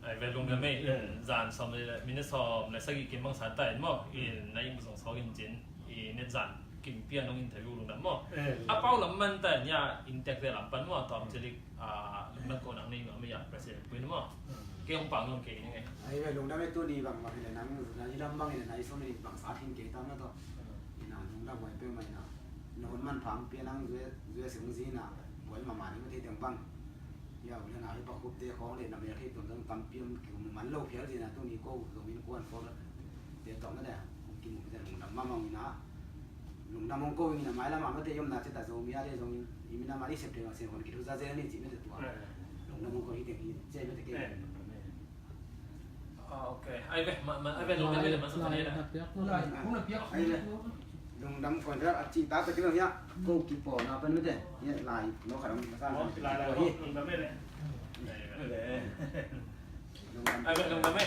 Ai ve lungdam ei in zan sawm le minute sawm le sagih kim bang sa ta in maw in na ing zong sawk in cin i net zan kim pia nong interview lungdam maw. A pau lam man ta in ya in tek te lam pan maw tawm cilik lungdam ko nang nei maw mi ya president kuin maw. Kei hong pang nong kei ni ngai. Ai ve lungdam ei tuni bang bang le nang na i lam bang in na i sawm in bang sa thin kei tam na to. Ina lungdam huai pe mai na. Na hun man phang pia nang zue zue sing zi na. Buai mama ni ma thei teng bang. Ya u le na hi pa khup te khawng le na mel thei tuam zong tampi om kikum man lo phial zina tuni ko zong in kuan fo la te tawm na le hong kimu te lungdam mamang ina. Lungdam hong ko ing in, a mailam ah mate i omna ciang ta Zomi a te zong i minam a i sep te bang Siangkhuan kithuza zel ni ci mate tua. Lungdam hong ko hi teng hi ci mate kei. Ah, ok. Ai ve, ma, ma, ai ve, lungdam ve, ma sa sa ni na. Ai ve. Lungdam contract a ci ta ta kilo ya. Ko kipawlna pen mate. Ya lai no kha dam sa sa ni. Lungdam ve le. Ai ve, lungdam ve.